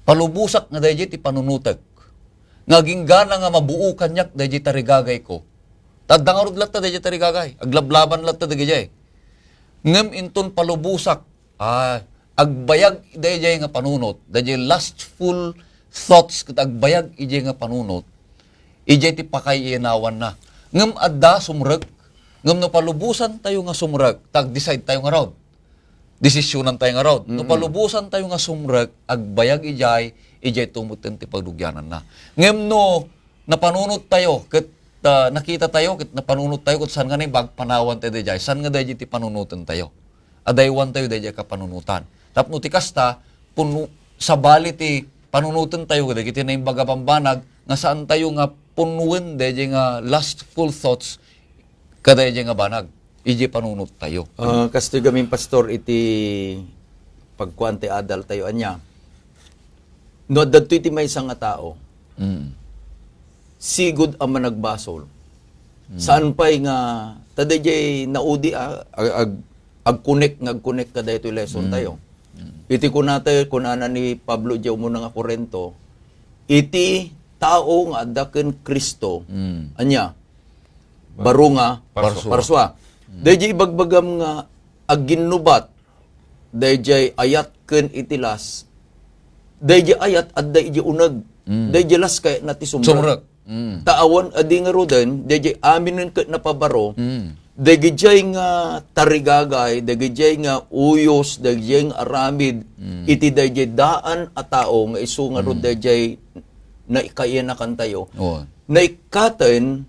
palubosak nga daydiay ti panunotek. Nga aginggana nga mabuo kaniak daydiay tarigagayko. Ta adda ngarud latta daydiay tarigagay. Aglablaban latta dagijay. Ngem inton palubosak, ah, agbayag daydiay nga panunot, daydiay lustful thoughts ket agbayag idiay nga panunot, idiay ti pakaiyanawanna. Ngem adda sumrek, ngem no palubosan tayo nga sumrek, ta ag-decide tayo ngarud. Desisyonan tayo ngarud. No Mm. palubosan tayo nga sumrek, agbayag idiay, idiay tumeten ti pagrugiananna. Ngem no napanunot tayo, ket, ah, nakita tayo, ket napanunot tayo, ket saan nga naimbag, panawan tayo daydiay. Saan nga daydiay ti panunoten tayo? Adaywan tayo daydiay kapanunotan. Tapno ti kasta, puno, sabali ti panunoten tayo, kadagiti naimbag a bambanag, nga saan tayo nga punoen daydiay nga lustful thoughts, kadaydiay nga banag, idiay panunot tayo. Ah, kastoy gamin, Pastor, iti pagkuan ti adal tayo, ania? No, adda ditoy ti maysa nga tao, Mm. sigud a managbasol. Mm. Saan pay nga, ta daydiay naudi a, ag-, ag-, agkonek nga agkonek kadaytoy lesson Mm. tayo. Mm. Iti kuna tayo, kunana ni Pablo diay umuna nga Corinto, iti tao nga adda ken Cristo, Mm. ania? Baro nga Parsua. parsua. Mm. Daydiay ibagbagam nga aginnubat, daydiay ayat ken iti lust, daydiay ayat adda idiay uneg, Mm. daydiay lust kayatna ti sumrek. Sumrek. Mm. Ta awan a di ngaruden, daydiay aminen ket napabaro, Mm. dagijay nga tarigagay, dagijay nga uyos, dagijay nga aramid, Mm. iti daydiay daan a tao nga isu ngarud Mm. daydiay naikaianakan tayo. Oo. Naikkaten,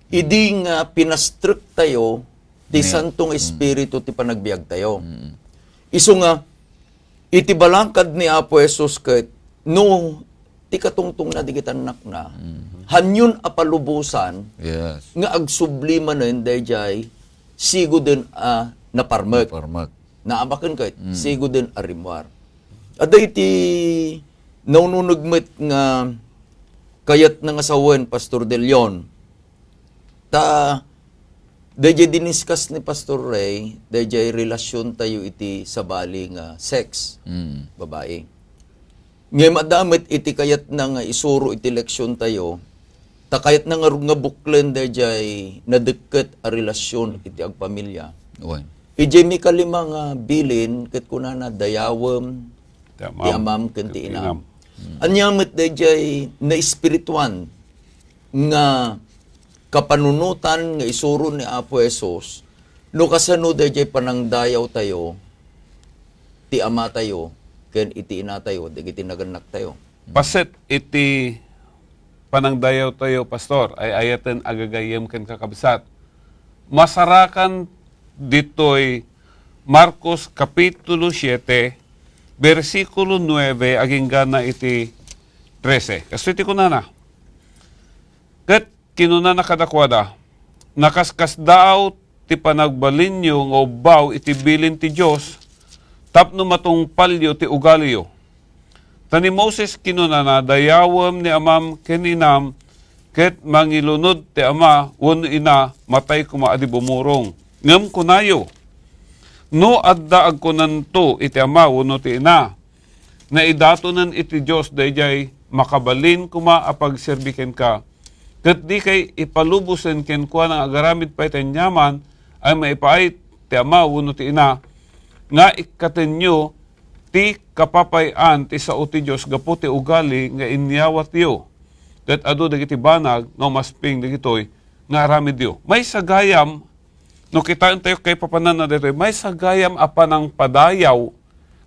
idi nga pinastrek tayo, ti Ni- Santo nga Mm. Espiritu ti panagbiag tayo. Mm. Isu nga, iti balangkad ni Apo Jesus ket, no, ti katungtongna dagiti annakna, Mm. hanyon a palubosan Yes. nga agsubli manen daydiay siguden a naparmek. Naparmek. Naabaken ket, Mm. siguden a rimmuar. Adda iti naununeg met nga kayatna nga sawen, Pastor De Leon. Ta, daydiay diniscuss ni Pastor Ray, daydiay relasyon tayo iti sabali nga sex, Mm. babai. Ngem adda met iti kayatna nga isuro iti leksyon tayo, ta kayatna nga, nga buklen daydiay nadekket a relasyon iti agpamilya. Wen. Idiay mikalima nga bilin, ket kunana, dayawem Ti amam. ti amam ken ti Ken ti inam. inam. Mm. Ania met daydiay naespirituan nga kapanunotan nga isuro ni Apo Jesus, no kasano daydiay panangdayaw tayo, ti Ama tayo, ken iti inatayo, dagiti nagannaktayo. Paset iti panangdayawtayo, Pastor, ay-ayaten a gagayyem ken kakabsat. Masarakan ditoy Marcos Kapitulo siete, bersikulo nuebe agingga na iti trese. Kastoy ti kunana, ket kinunana kadakuada, "Nakaskasdaaw ti panagbalinyo nga ubbaw iti bilin ti Dios tapno matungpalyo ti ugaliyo. Ta ni Moses kinunana, 'Dayawem ni amam ken inam,' ket mangilunod ti ama wenno ina, matay koma a di bumurong. Ngem kunayo, no adda agkunanto iti ama wenno ti ina, 'Naidatonen iti Dios daydiay makabalin koma a pagserbi kenka, ket dikay ipalubosen kenkuana nga agaramid pay ti aniaman a maipaay ti ama wenno ti ina, nga ikkatenyo ti kapapay-an ti sao ti Dios gapu ti ugali nga inyawatyo, ket adu dagiti banag nga umasping dagitoy nga aramidyo.'" Maysa gayam, no kitaentayo kaipapananna daytoy, maysa gayam a panangpadayaw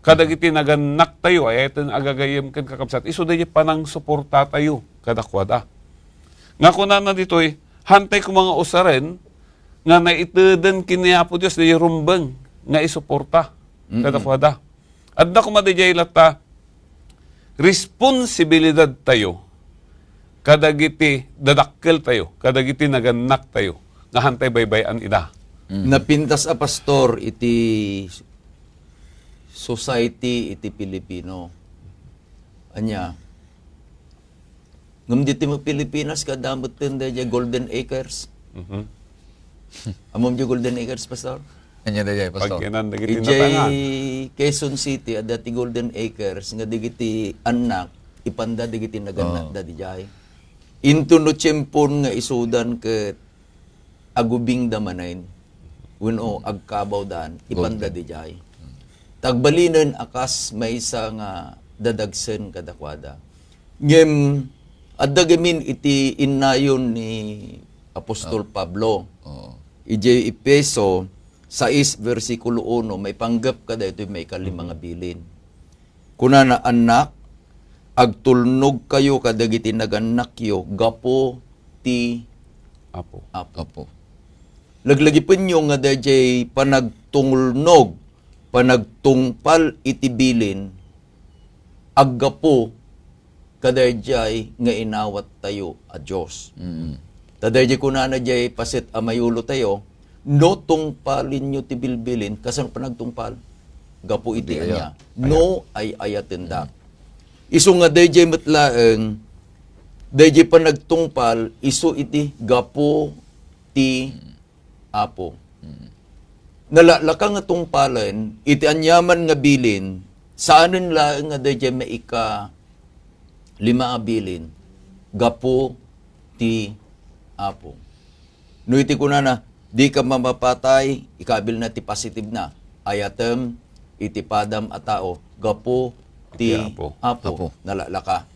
kadagiti nagannaktayo, ay-ayaten a gagayyem ken kakabsat, isu daydiay panangsuportatayo kadakuada. Nga kunana ditoy, hantay koma nga usaren nga naiteden ken ni Apo Dios daydiay rumbeng nga isuporta Mm-mm. kadakuada. Adda koma daydiay latta responsibilidadtayo kadagiti dadakkeltayo, kadagiti nagannaktayo nga hantay baybay-an ida. Mm. Napintas a pastor iti society iti Pilipino. Ania? Ngem ditoy met Pilipinas, adda metten daydiay Golden Acres. Mhm. Ammom diay Golden Acres, Pastor? Ania daydiay, Pastor? Pagyanan dagiti Idiay natangan. Quezon City, adda ti Golden Acres, nga dagiti annak, ipanda dagiti nagannakda Oh. didiay. Inton no tiempon nga isudan ket agubingda manen, wenno agkabawdan, ipanda Golden. didiay. Tagbalinen a kas maysa nga dadagsen kadakuada. Ngem adda gamin iti innayon ni Apostol Oh. Pablo. Oo. Idiay Efeso sais, bersikulo uno, maipanggep kadaytoy maikalima nga Mhm. bilin. Kunana, "Annak, agtulnogkayo kadagiti nagannakyo gapu ti Apo." Apo. Apo. Laglagipenyo nga daydiay panagtulnog, panagtungpal iti bilin, aggapu kadaydiay nga inawattayo a Dios. Mm. Ta daydiay kunana diay paset a mayulotayo, no tungpalenyo ti bilbilin, kasano panagtungpal? Gapu iti Di aya. ania? Aya. No ay-ayatendak. Mm. Isu nga daydiay met laeng, daydiay panagtungpal, isu iti gapu ti Mm. Apo. Mm. Nalaklaka nga tungpalen iti aniaman nga bilin, saanen laeng nga daydiay maika lima a bilin, gapu ti Apo. No iti kunana, "Dika mamapatay," ikabilna ti positive na, "Ayatem iti padam a tao gapu ti Ti Apo. Apo." Apo. Nalaklaka.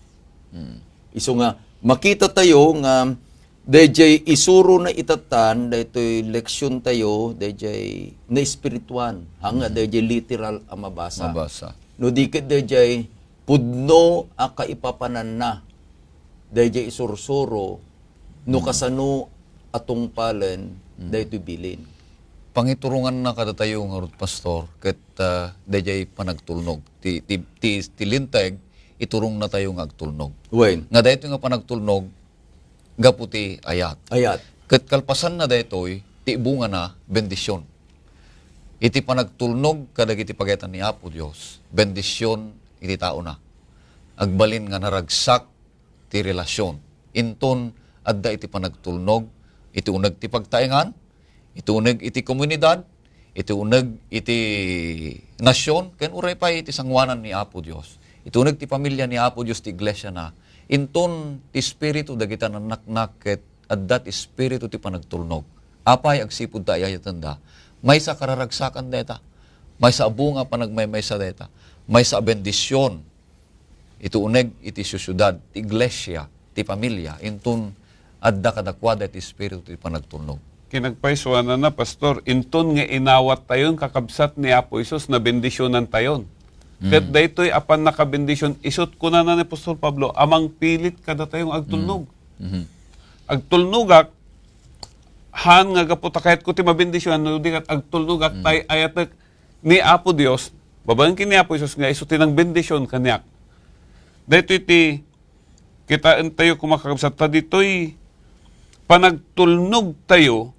Mm. Isu nga, makita tayo nga daydiay isuro na itatan, daytoy leksion tayo, daydiay na espirituan, hanga Mm. daydiay literal a mabasa. Mabasa. No di ket daydiay pudno a kaipapananna, daydiay isursuro, no Mm. kasano a tungpalen Mm. daytoy bilin. Pangituronganna kadatayo ngarud, Pastor, ket, ah, daydiay panagtulnog. Ti, ti, ti, ti linteg, iturongna tayo nga agtulnog. Wen. Nga daytoy nga panagtulnog, gapu ti ayat. Ayat. Ket kalpasanna daytoy, ti bungana, bendision. Iti panagtulnog kadagiti pagayatan ni Apo Dios, bendision iti taona. Agbalin nga naragsak ti relasyon. Inton adda iti panagtulnog, iti uneg ti pagtaengan, iti uneg iti komunidad, iti uneg iti nasyon, ken uray pay iti sangoanan ni Apo Dios. Iti uneg ti pamilia ni Apo Dios ti iglesiana, inton ti espiritu dagiti nannaknak ket adda ti espiritu ti panagtulnog. Apay agsipud ta ayayatenda? Maysa a kararagsakan dayta. Maysa a bunga a panagmaymaysa dayta. Maysa a bendision iti uneg iti siudad, ti iglesia, ti pamilia, inton adda kadakuada ti espiritu ti panagtulnog. Kinagpaysuananna, Pastor, inton nga inawattayon, kakabsat ni Apo Jesus, nabendisionantayon. Ket Mm. daytoy a pannakabendision, isut' kunana ni Apostol Pablo, a mangpilit kadatayo nga agtulnog. Mm. Mhm. Agtulnogak, haan nga gapu ta kayatko ti mabendision, no di ket agtulnogak Mm. tay ayatek ni Apo Dios, babaen ken ni Apo Jesus nga isu ti nangbendision kaniak. Daytoy ti kitaentayo koma, kakabsat, ta ditoy panagtulnog tayo,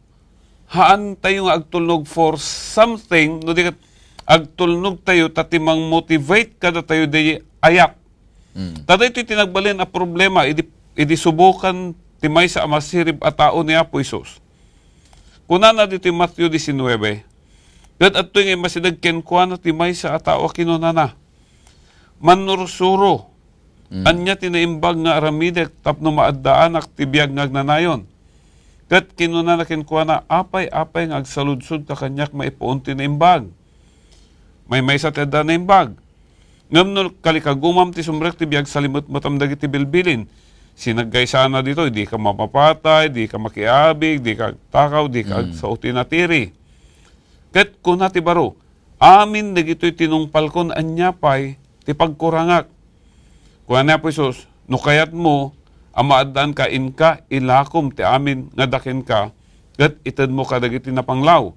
haan tayo nga agtulnog for something, no di ket agtulnog tayo ta ti mangmotivate kadatayo di ayat. Mm. Ta daytoy ti nagbalin a problema idi, idi subokan ti maysa a masirib a tao ni Apo Jesus. Kunana ditoy Mateo diecinueve, ket adtoy nga immasideg kenkuana ti maysa a tao a kinunana, "Mannursuro, Mm. ania ti naimbag nga aramidek tapno maaddaanak ti biag nga agnanayon?" Ket kinunana kenkuana, "Apay, apay nga agsaludsodka kaniak maipuon ti naimbag? Maymaysa ti adda naimbag. Ngem no kalikagumam ti sumrek ti biag, salimetmetam dagiti bilbilin. Sinaggaysana ditoy, dika mapapatay, dika makiabig, dika agtakaw, dika Mm. agsao ti natiri." Ket kuna ti baro, "Amin dagitoy tinungpalkon, ania pay ti pagkurangak?" Kuna ni Apo Jesus, "No kayatmo a maaddaanka, inka, ilakom ti amin nga adda kenka, ket itedmo kadagiti napanglaw."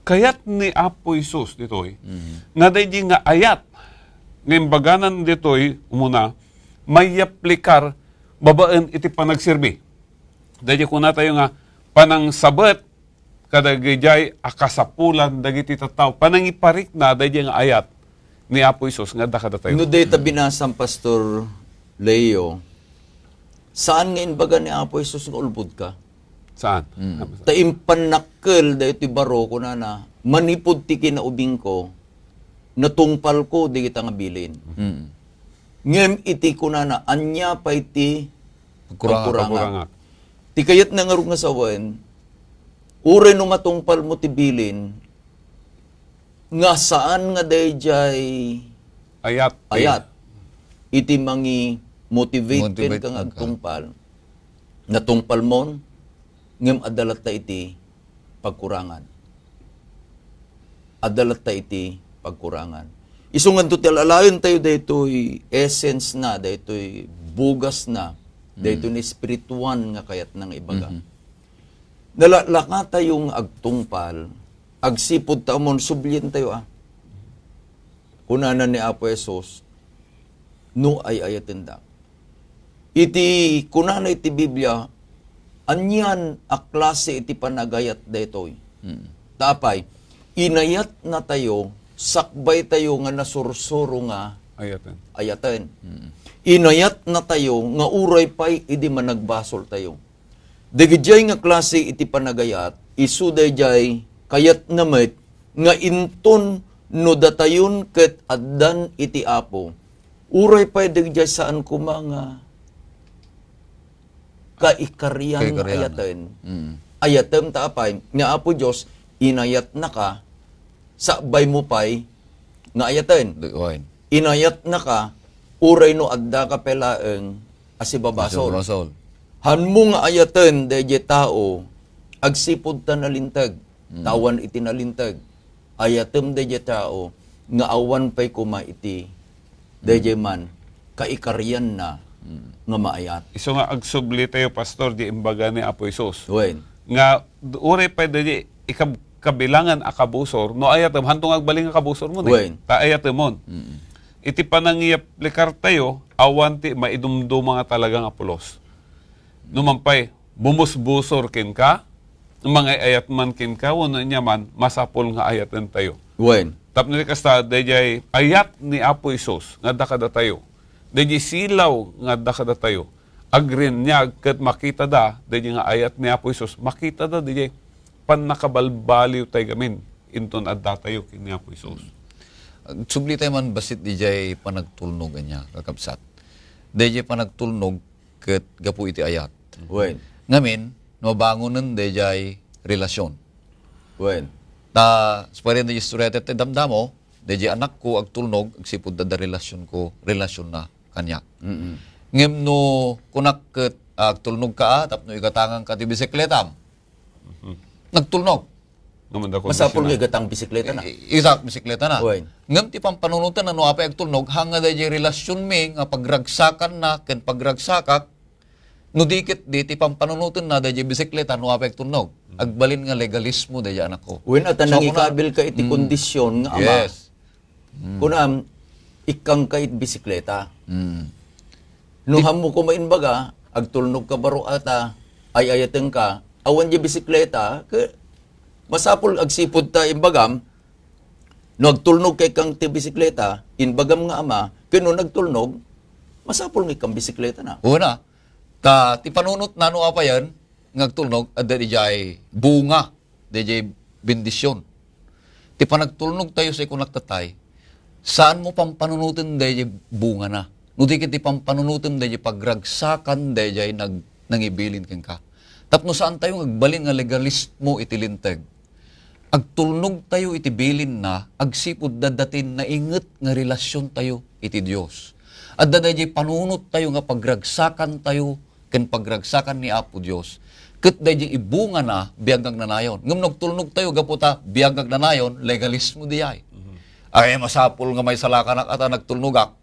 Kayat ni Apo Jesus ditoy, Mhm. nga daydi nga ayat nga imbaganan ditoy umuna, mayaplikar babaen iti panagserbi. Daydi kunatayo nga panangsabet kadagijay a kasapulan dagiti tattao. Panangiparikna daydi nga ayat ni Apo Jesus nga adda kadatayo. No dayta binasam, Pastor Leo, saan nga imbaga ni Apo Jesus nga ulbodka? Saan? Mm. Ta impannakkel daytoy baro, kunana, "Manipud ti kinaubingko, natungpalko dagita nga bilin." Mm. Ngem iti kunana, "Ania pay ti Pagkurangak. Pagkurangak?" Ti kayatna ngarud nga sawen, uray no matungpalmo ti bilin, nga saan nga daydiay Ayat. ayat iti mangi-motivate Motivate kenka nga kenka. Agtungpal. Natungpalmon, ngem adda latta iti pagkurangan. Adda latta iti pagkurangan. Isu nganto ti alalaen tayo daytoy essence na, daytoy bugas na, daytoy Mm. ni espirituan nga kayatna nga ibaga. Mhm. Nalaklaka tayo nga agtungpal, agsipud ta umon, sublien tayo, a. Kunana ni Apo Jesus, "No ay-ayatendak." Iti kunana iti Biblia, anian a klase iti panagayat daytoy? Mm. Ta apay, inayatna tayo, sakbay tayo nga nasursuro nga Ayaten. ayaten. Mm. Inayatna tayo nga uray pay idi managbasol tayo. Dagijay nga klase iti panagayat, isu dayjay kayatna met nga inton no datayon ket addan iti Apo, uray pay dagijay saan koma nga kaikarian nga Kaikarian. ayaten. Mm. Ayatem ta apay, nga Apo Dios, inayatnaka, sakbaymo pay nga ayaten. Di-, wen. Inayatnaka, uray no addaka pay laeng a sibabasol. Sibabasol. Hanmo nga ayaten dayjay tao, agsipud ta nalinteg, Mm. ta awan iti nalinteg. Ayatem dayjay tao, nga awan pay koma iti dayjay man kaikarianna Mm. nga maayat. Isu nga agsubli tayo, Pastor, di imbaga ni Apo Jesus. Wen. Nga d-, uray pay dayjay ikab-, kabilangan a kabusor, no ayatem, hanto nga agbalin nga kabusormon, eh. Wen. Ta ayatemon. Mm. Iti panangiyaplikar tayo, awan ti maidumduma nga talaga nga pulos. No man pay, bumusbusor kenka, mangay-ayat man kenka, wenno ania man, masapul nga ayaten tayo. Wen. Tapno di kasta, dayjay ayat ni Apo Jesus nga adda kadatayo. Dayjay silaw nga adda kadatayo. Agriniag ket makitada, dayjay nga ayat ni Apo Jesus, makitada, dayjay pannakabalbaliw tayo gamin, inton adda tayo ken ni Apo Jesus. Subli tayo man bassit dayjay panagtulnog ania, kakabsat. Dayjay panagtulnog ket gapu iti ayat. Wen. Ngamin, no bangonen dayjay relasyon. Wen. Ta, sa pay dayjay istorya ti damdamo, dayjay anakko agtulnog, agsipud da, da relasyonko, relasyonna kaniak. Mm-mm. Ngem no kunak ket, ah, agtulnogka, a, tapno igatanganka ti bisikletam, Mhm. nagtulnog. Nga manda Masapul nga kondisyonan. Igatang bisikleta na. I-, igatang bisikleta na. Uy. Ngem ti pampanunoten na no apay agtulnog, hanga dayjay relasyonmi nga pagragsakan na ken pagragsakak, no di ket di ti pampanunoten na dayjay bisikleta no apay agtulnog. Agbalin nga legalismo dayjay anakko. Uy, at So, nangikabil ka iti Mm. kondisyon nga ama. Yes. Mm. Kunam, ikkang ka it bisikleta. Mm. No Di- hammo koma imbaga, agtulnog ka baro ata, ay-ayaten ka, awan di bisikleta, ke, masapul agsipud ta imbagam, no agtulnog ka ikkang ti bisikleta, imbagam nga ama, ke no nagtulnog, masapul nga ikkang bisikleta na. Una, ta ti panunot na no apayan, nga agtulnog, adda dijay bunga. Dayjay bendisyon. Ti panagtulnog tayo sa ikunak tatay, saan mo pampanunoten dayjay bungana. No di ket ti pampanunoten dayjay pagragsakan dayjay nag-, nangibilin kenka. Tapno saan tayo nga agbalin nga legalismo iti linteg. Agtulnog tayo iti bilin na, agsipud daddatin nainget nga relasyon tayo iti Dios. Adda dayjay panunot tayo nga pagragsakan tayo ken pagragsakan ni Apo Dios, ket daydi ibungana, biag nga agnanayon. Ngem no agtulnog tayo gapu ta biag nga agnanayon, legalismo diay. Mhm. Ay, masapul nga maisalakanak ata nagtulnogak.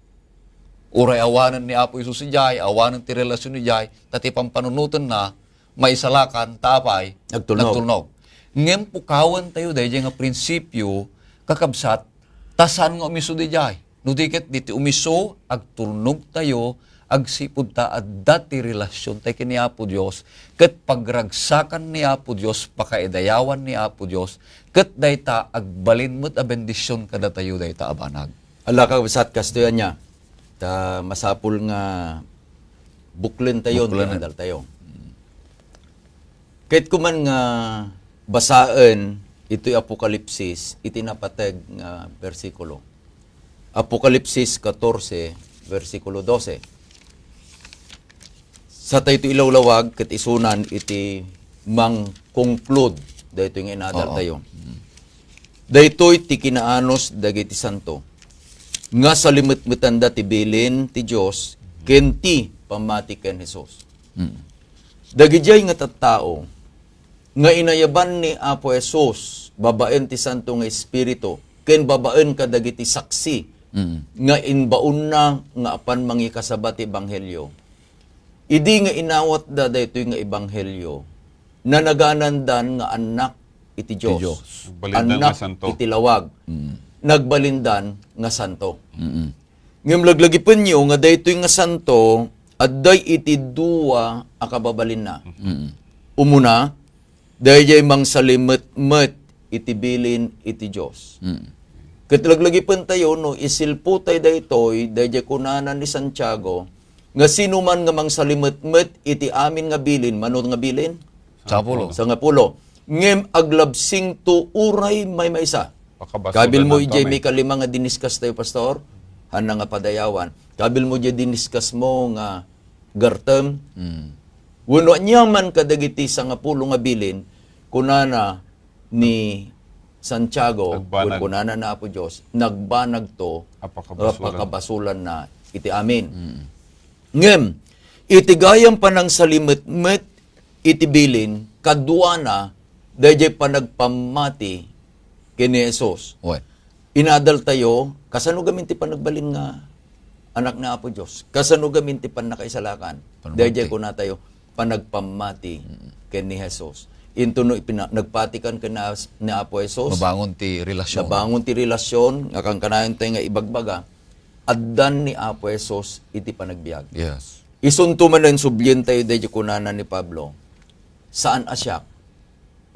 Uray awanen ni Apo Jesus idiay, awanen ti relasyon idiay, ta ti pampanunoten na, maisalakan, ta apay? Nagtulnog. Nagtulnog. Ngem pukawen tayo daydi nga prinsipyo, kakabsat, ta saan nga umiso didiay? No di ket diti umiso, agtulnog tayo, agsipud ta adda ti relasyon tay ken ni Apo Dios, ket pagragsakan ni Apo Dios, pakaidayawan ni Apo Dios, ket dayta agbalin met a bendisyon kadatayo dayta a banag. Ala, kakabsat, kastoy ania, ta masapul nga buklen tayo, Buklen. Ti adal tayo. Ket kuman nga basaen itoy Apokalipsis iti napateg nga bersikulo. Apokalipsis katorse, bersikulo dose. Sa tayo ito ilawlawag, ket isunan iti mang-conclude daytoy nga inadal Oo. tayo. Mm. Daytoy ti kinaanus dagiti santo, nga salimetmetanda ti bilin ti Dios ken ti pammati ken Jesus. Mm. Dagidiay nga tattao nga inayaban ni Apo Jesus babaen ti Santo nga Espiritu ken babaen kadagiti saksi Mm. nga imbaonna nga apan mangikasaba ti ebanghelio. Idi nga inawatda daytoy nga ebanghelio, nanaganandan nga annak iti Dios. Dios. Nagbalindan Annak nga santo. Iti lawag. Mm. Nagbalindan nga santo. Mm-mm. Ngem laglagipenyo nga daytoy nga santo, adda iti dua a kababalinna. Mm. Umuna, daydiay mangsalimetmet iti bilin iti Dios. Mm. Ket laglagipentayo no isilpo tay daytoy, daydiay kunana ni Santiago, nga sino man nga mangsalimetmet iti amin nga bilin, mano nga bilin? Sangapulo. Sangapulo. Ngem aglabsingto uray maymaysa. Pakabasol Kabil mo lang ijay kami. May kalima nga diniskas tayo, Pastor? Hana nga padayawan. Kabil mo ijay diniskas mo nga gartem? Mm. Wenno aniaman kadagiti sangapulo nga bilin, kunana ni Santiago, Agbanag. Kun kunana na Apo Dios, nagbanagto, Apakabasolan. Apakabasolan na iti amin. Mm. Ngem, iti gayam panangsalimetmet iti bilin, kaduana, daydiay panagpammati ken ni Jesus. Wen. Inadal tayo, kasano gamin ti panagbalin nga anak ni Apo Dios? Kasano gamin ti pannakaisalakan? Panagpammati. Daydiay kuna tayo, panagpammati Mm. ken ni Jesus. Into no ipina-, nagpatikan ken ni Apo Jesus, Mabangon ti relasyon. Nabangon ti relasyon, nga kankanayon tayo nga ibagbaga, addan ni Apo Jesus iti panagbiag. Yes. Isunto manen sublien tayo daydiay kunana ni Pablo, saan a siak,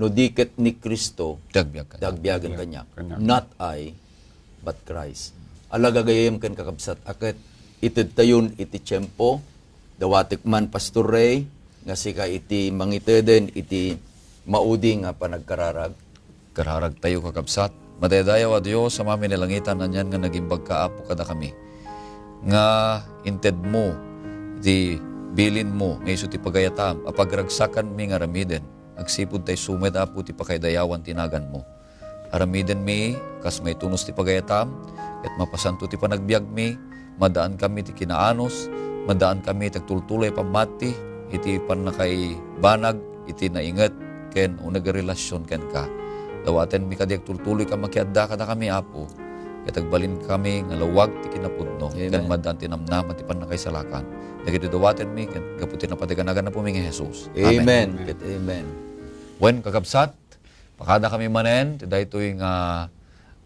no di ket ni Cristo, Ti agbiag kaniak. Ti agbiagen kaniak. Kaniak. Not I, but Christ. Ala gagayyem ken kakabsat a ket itedtayon iti tiempo, dawatek man, Pastor Ray, nga sika iti mangiteden iti maudi nga panagkararag. Kararag tayo, kakabsat. Madaydayaw a Dios, Amami nga iti langitan, anian nga nagimbagka, Apo, kadakami, nga intedmo ti bilinmo nga isu ti pagayatam a pagragsakanmi nga aramiden. Agsipud ta isu met, Apo, ti pakaidayawan ti naganmo. Aramidenmi kas maitunos ti pagayatam, ket mapasanto ti panagbiagmi, madaankami ti kinaanus, madaankami ti agtultuloy a pammati iti pannakaibanag iti nainget ken uneg a relasyon kenka. Dawatenmi kadi agtultuloy ka makiadda kadakami, Apo, ket agbalinkamin nga lawag ti kinapudno, Amen. Ken maddaan ti namnama ti pannakaisalakan. Dagiti dawatenmi, ket gapu ti napateg a nagan Apami nga Jesus. Amen. Amen. Ket amen. Wen, kakabsat, pakadakami manen ti daytoy nga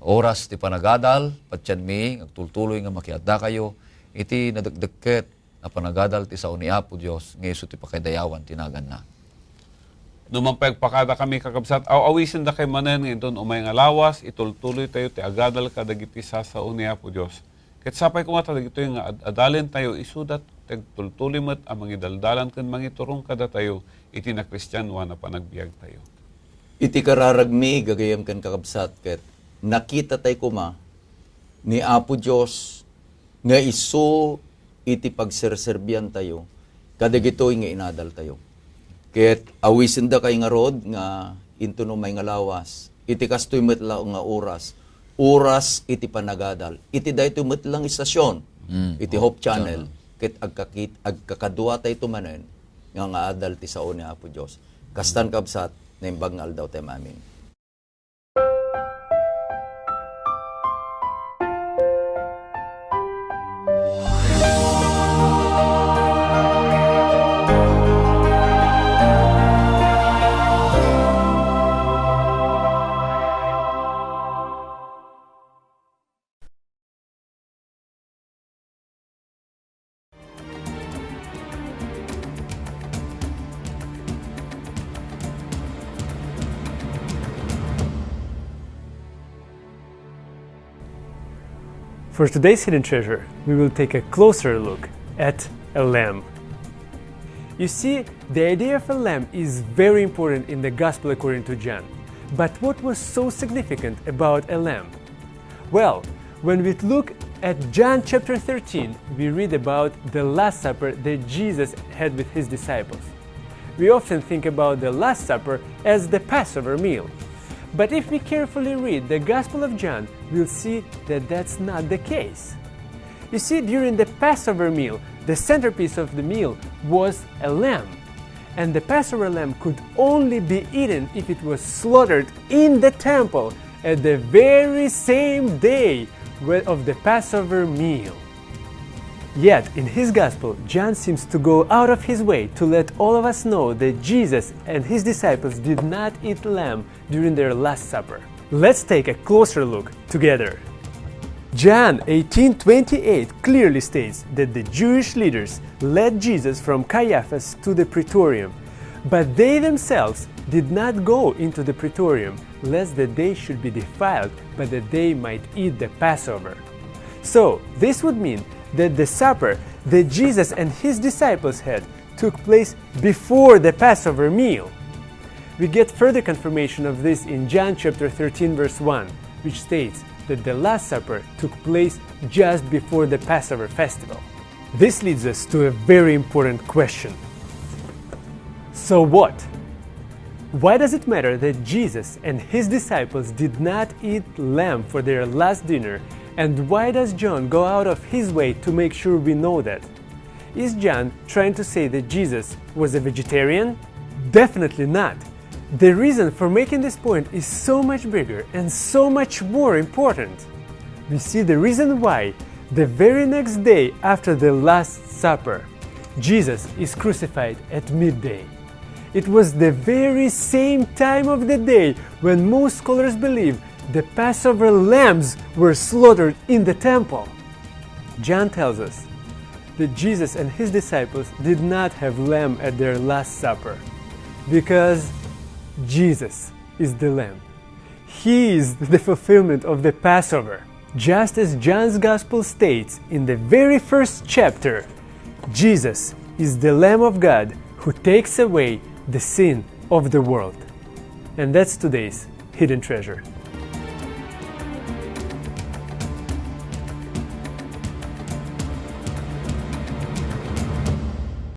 oras ti panagadal, patienmi, agtultuloy nga makiaddakayo iti nadekdekket a panagadal ti sao ni Apo Dios nga isu ti pakaidayawan ti naganna. No man pay agpakadakami, kakabsat, aw-awisendakay manen nga inton umay nga lawas, itultuloytayo ti agadal kadagiti sasao ni Apo Dios. Ket sapay koma ta dagitoy nga ad-adalentayo isuda ti agtultuloy met a mangidaldalan ken mangiturong kadatayo iti nakristianoan a panagbiagtayo. Iti kararagmi, gagayyem ken kakabsat, ket nakitatay koma ni Apo Dios nga isu iti pagserserbiantayo kadagitoy nga inadaltayo. Ket awisendakay ngarud nga inton umay nga lawas, iti kastoy met la nga oras, oras iti panagadal, iti daytoy met lang istasion, Mm. iti Hope Channel, ket agkakit-, agkakaduatayto manen nga, nga adal ti sao ni Apo Dios. Kastan, kabsat, naimbag nga aldaw tayo amin. For today's hidden treasure, we will take a closer look at a lamb. You see, the idea of a lamb is very important in the Gospel according to John. But what was so significant about a lamb? Well, when we look at John chapter thirteen, we read about the Last Supper that Jesus had with his disciples. We often think about the Last Supper as the Passover meal. But if we carefully read the Gospel of John, we'll see that that's not the case. You see, during the Passover meal, the centerpiece of the meal was a lamb. And the Passover lamb could only be eaten if it was slaughtered in the temple at the very same day whe-, of the Passover meal. Yet, in his gospel, John seems to go out of his way to let all of us know that Jesus and his disciples did not eat lamb during their Last Supper. Let's take a closer look together. John eighteen twenty-eight clearly states that the Jewish leaders led Jesus from Caiaphas to the praetorium, but they themselves did not go into the praetorium, lest that they should be defiled, but that they might eat the Passover. So, this would mean that the supper that Jesus and his disciples had took place before the Passover meal. We get further confirmation of this in John chapter thirteen, verse one, which states that the Last Supper took place just before the Passover festival. This leads us to a very important question. So what? Why does it matter that Jesus and his disciples did not eat lamb for their last dinner, and why does John go out of his way to make sure we know that? Is John trying to say that Jesus was a vegetarian? Definitely not. The reason for making this point is so much bigger and so much more important. We see the reason why the very next day after the Last Supper, Jesus is crucified at midday. It was the very same time of the day when most scholars believe the Passover lambs were slaughtered in the temple. John tells us that Jesus and his disciples did not have lamb at their Last Supper because Jesus is the lamb. He is the fulfillment of the Passover. Just as John's Gospel states in the very first chapter, Jesus is the Lamb of God who takes away the sin of the world. And that's today's hidden treasure.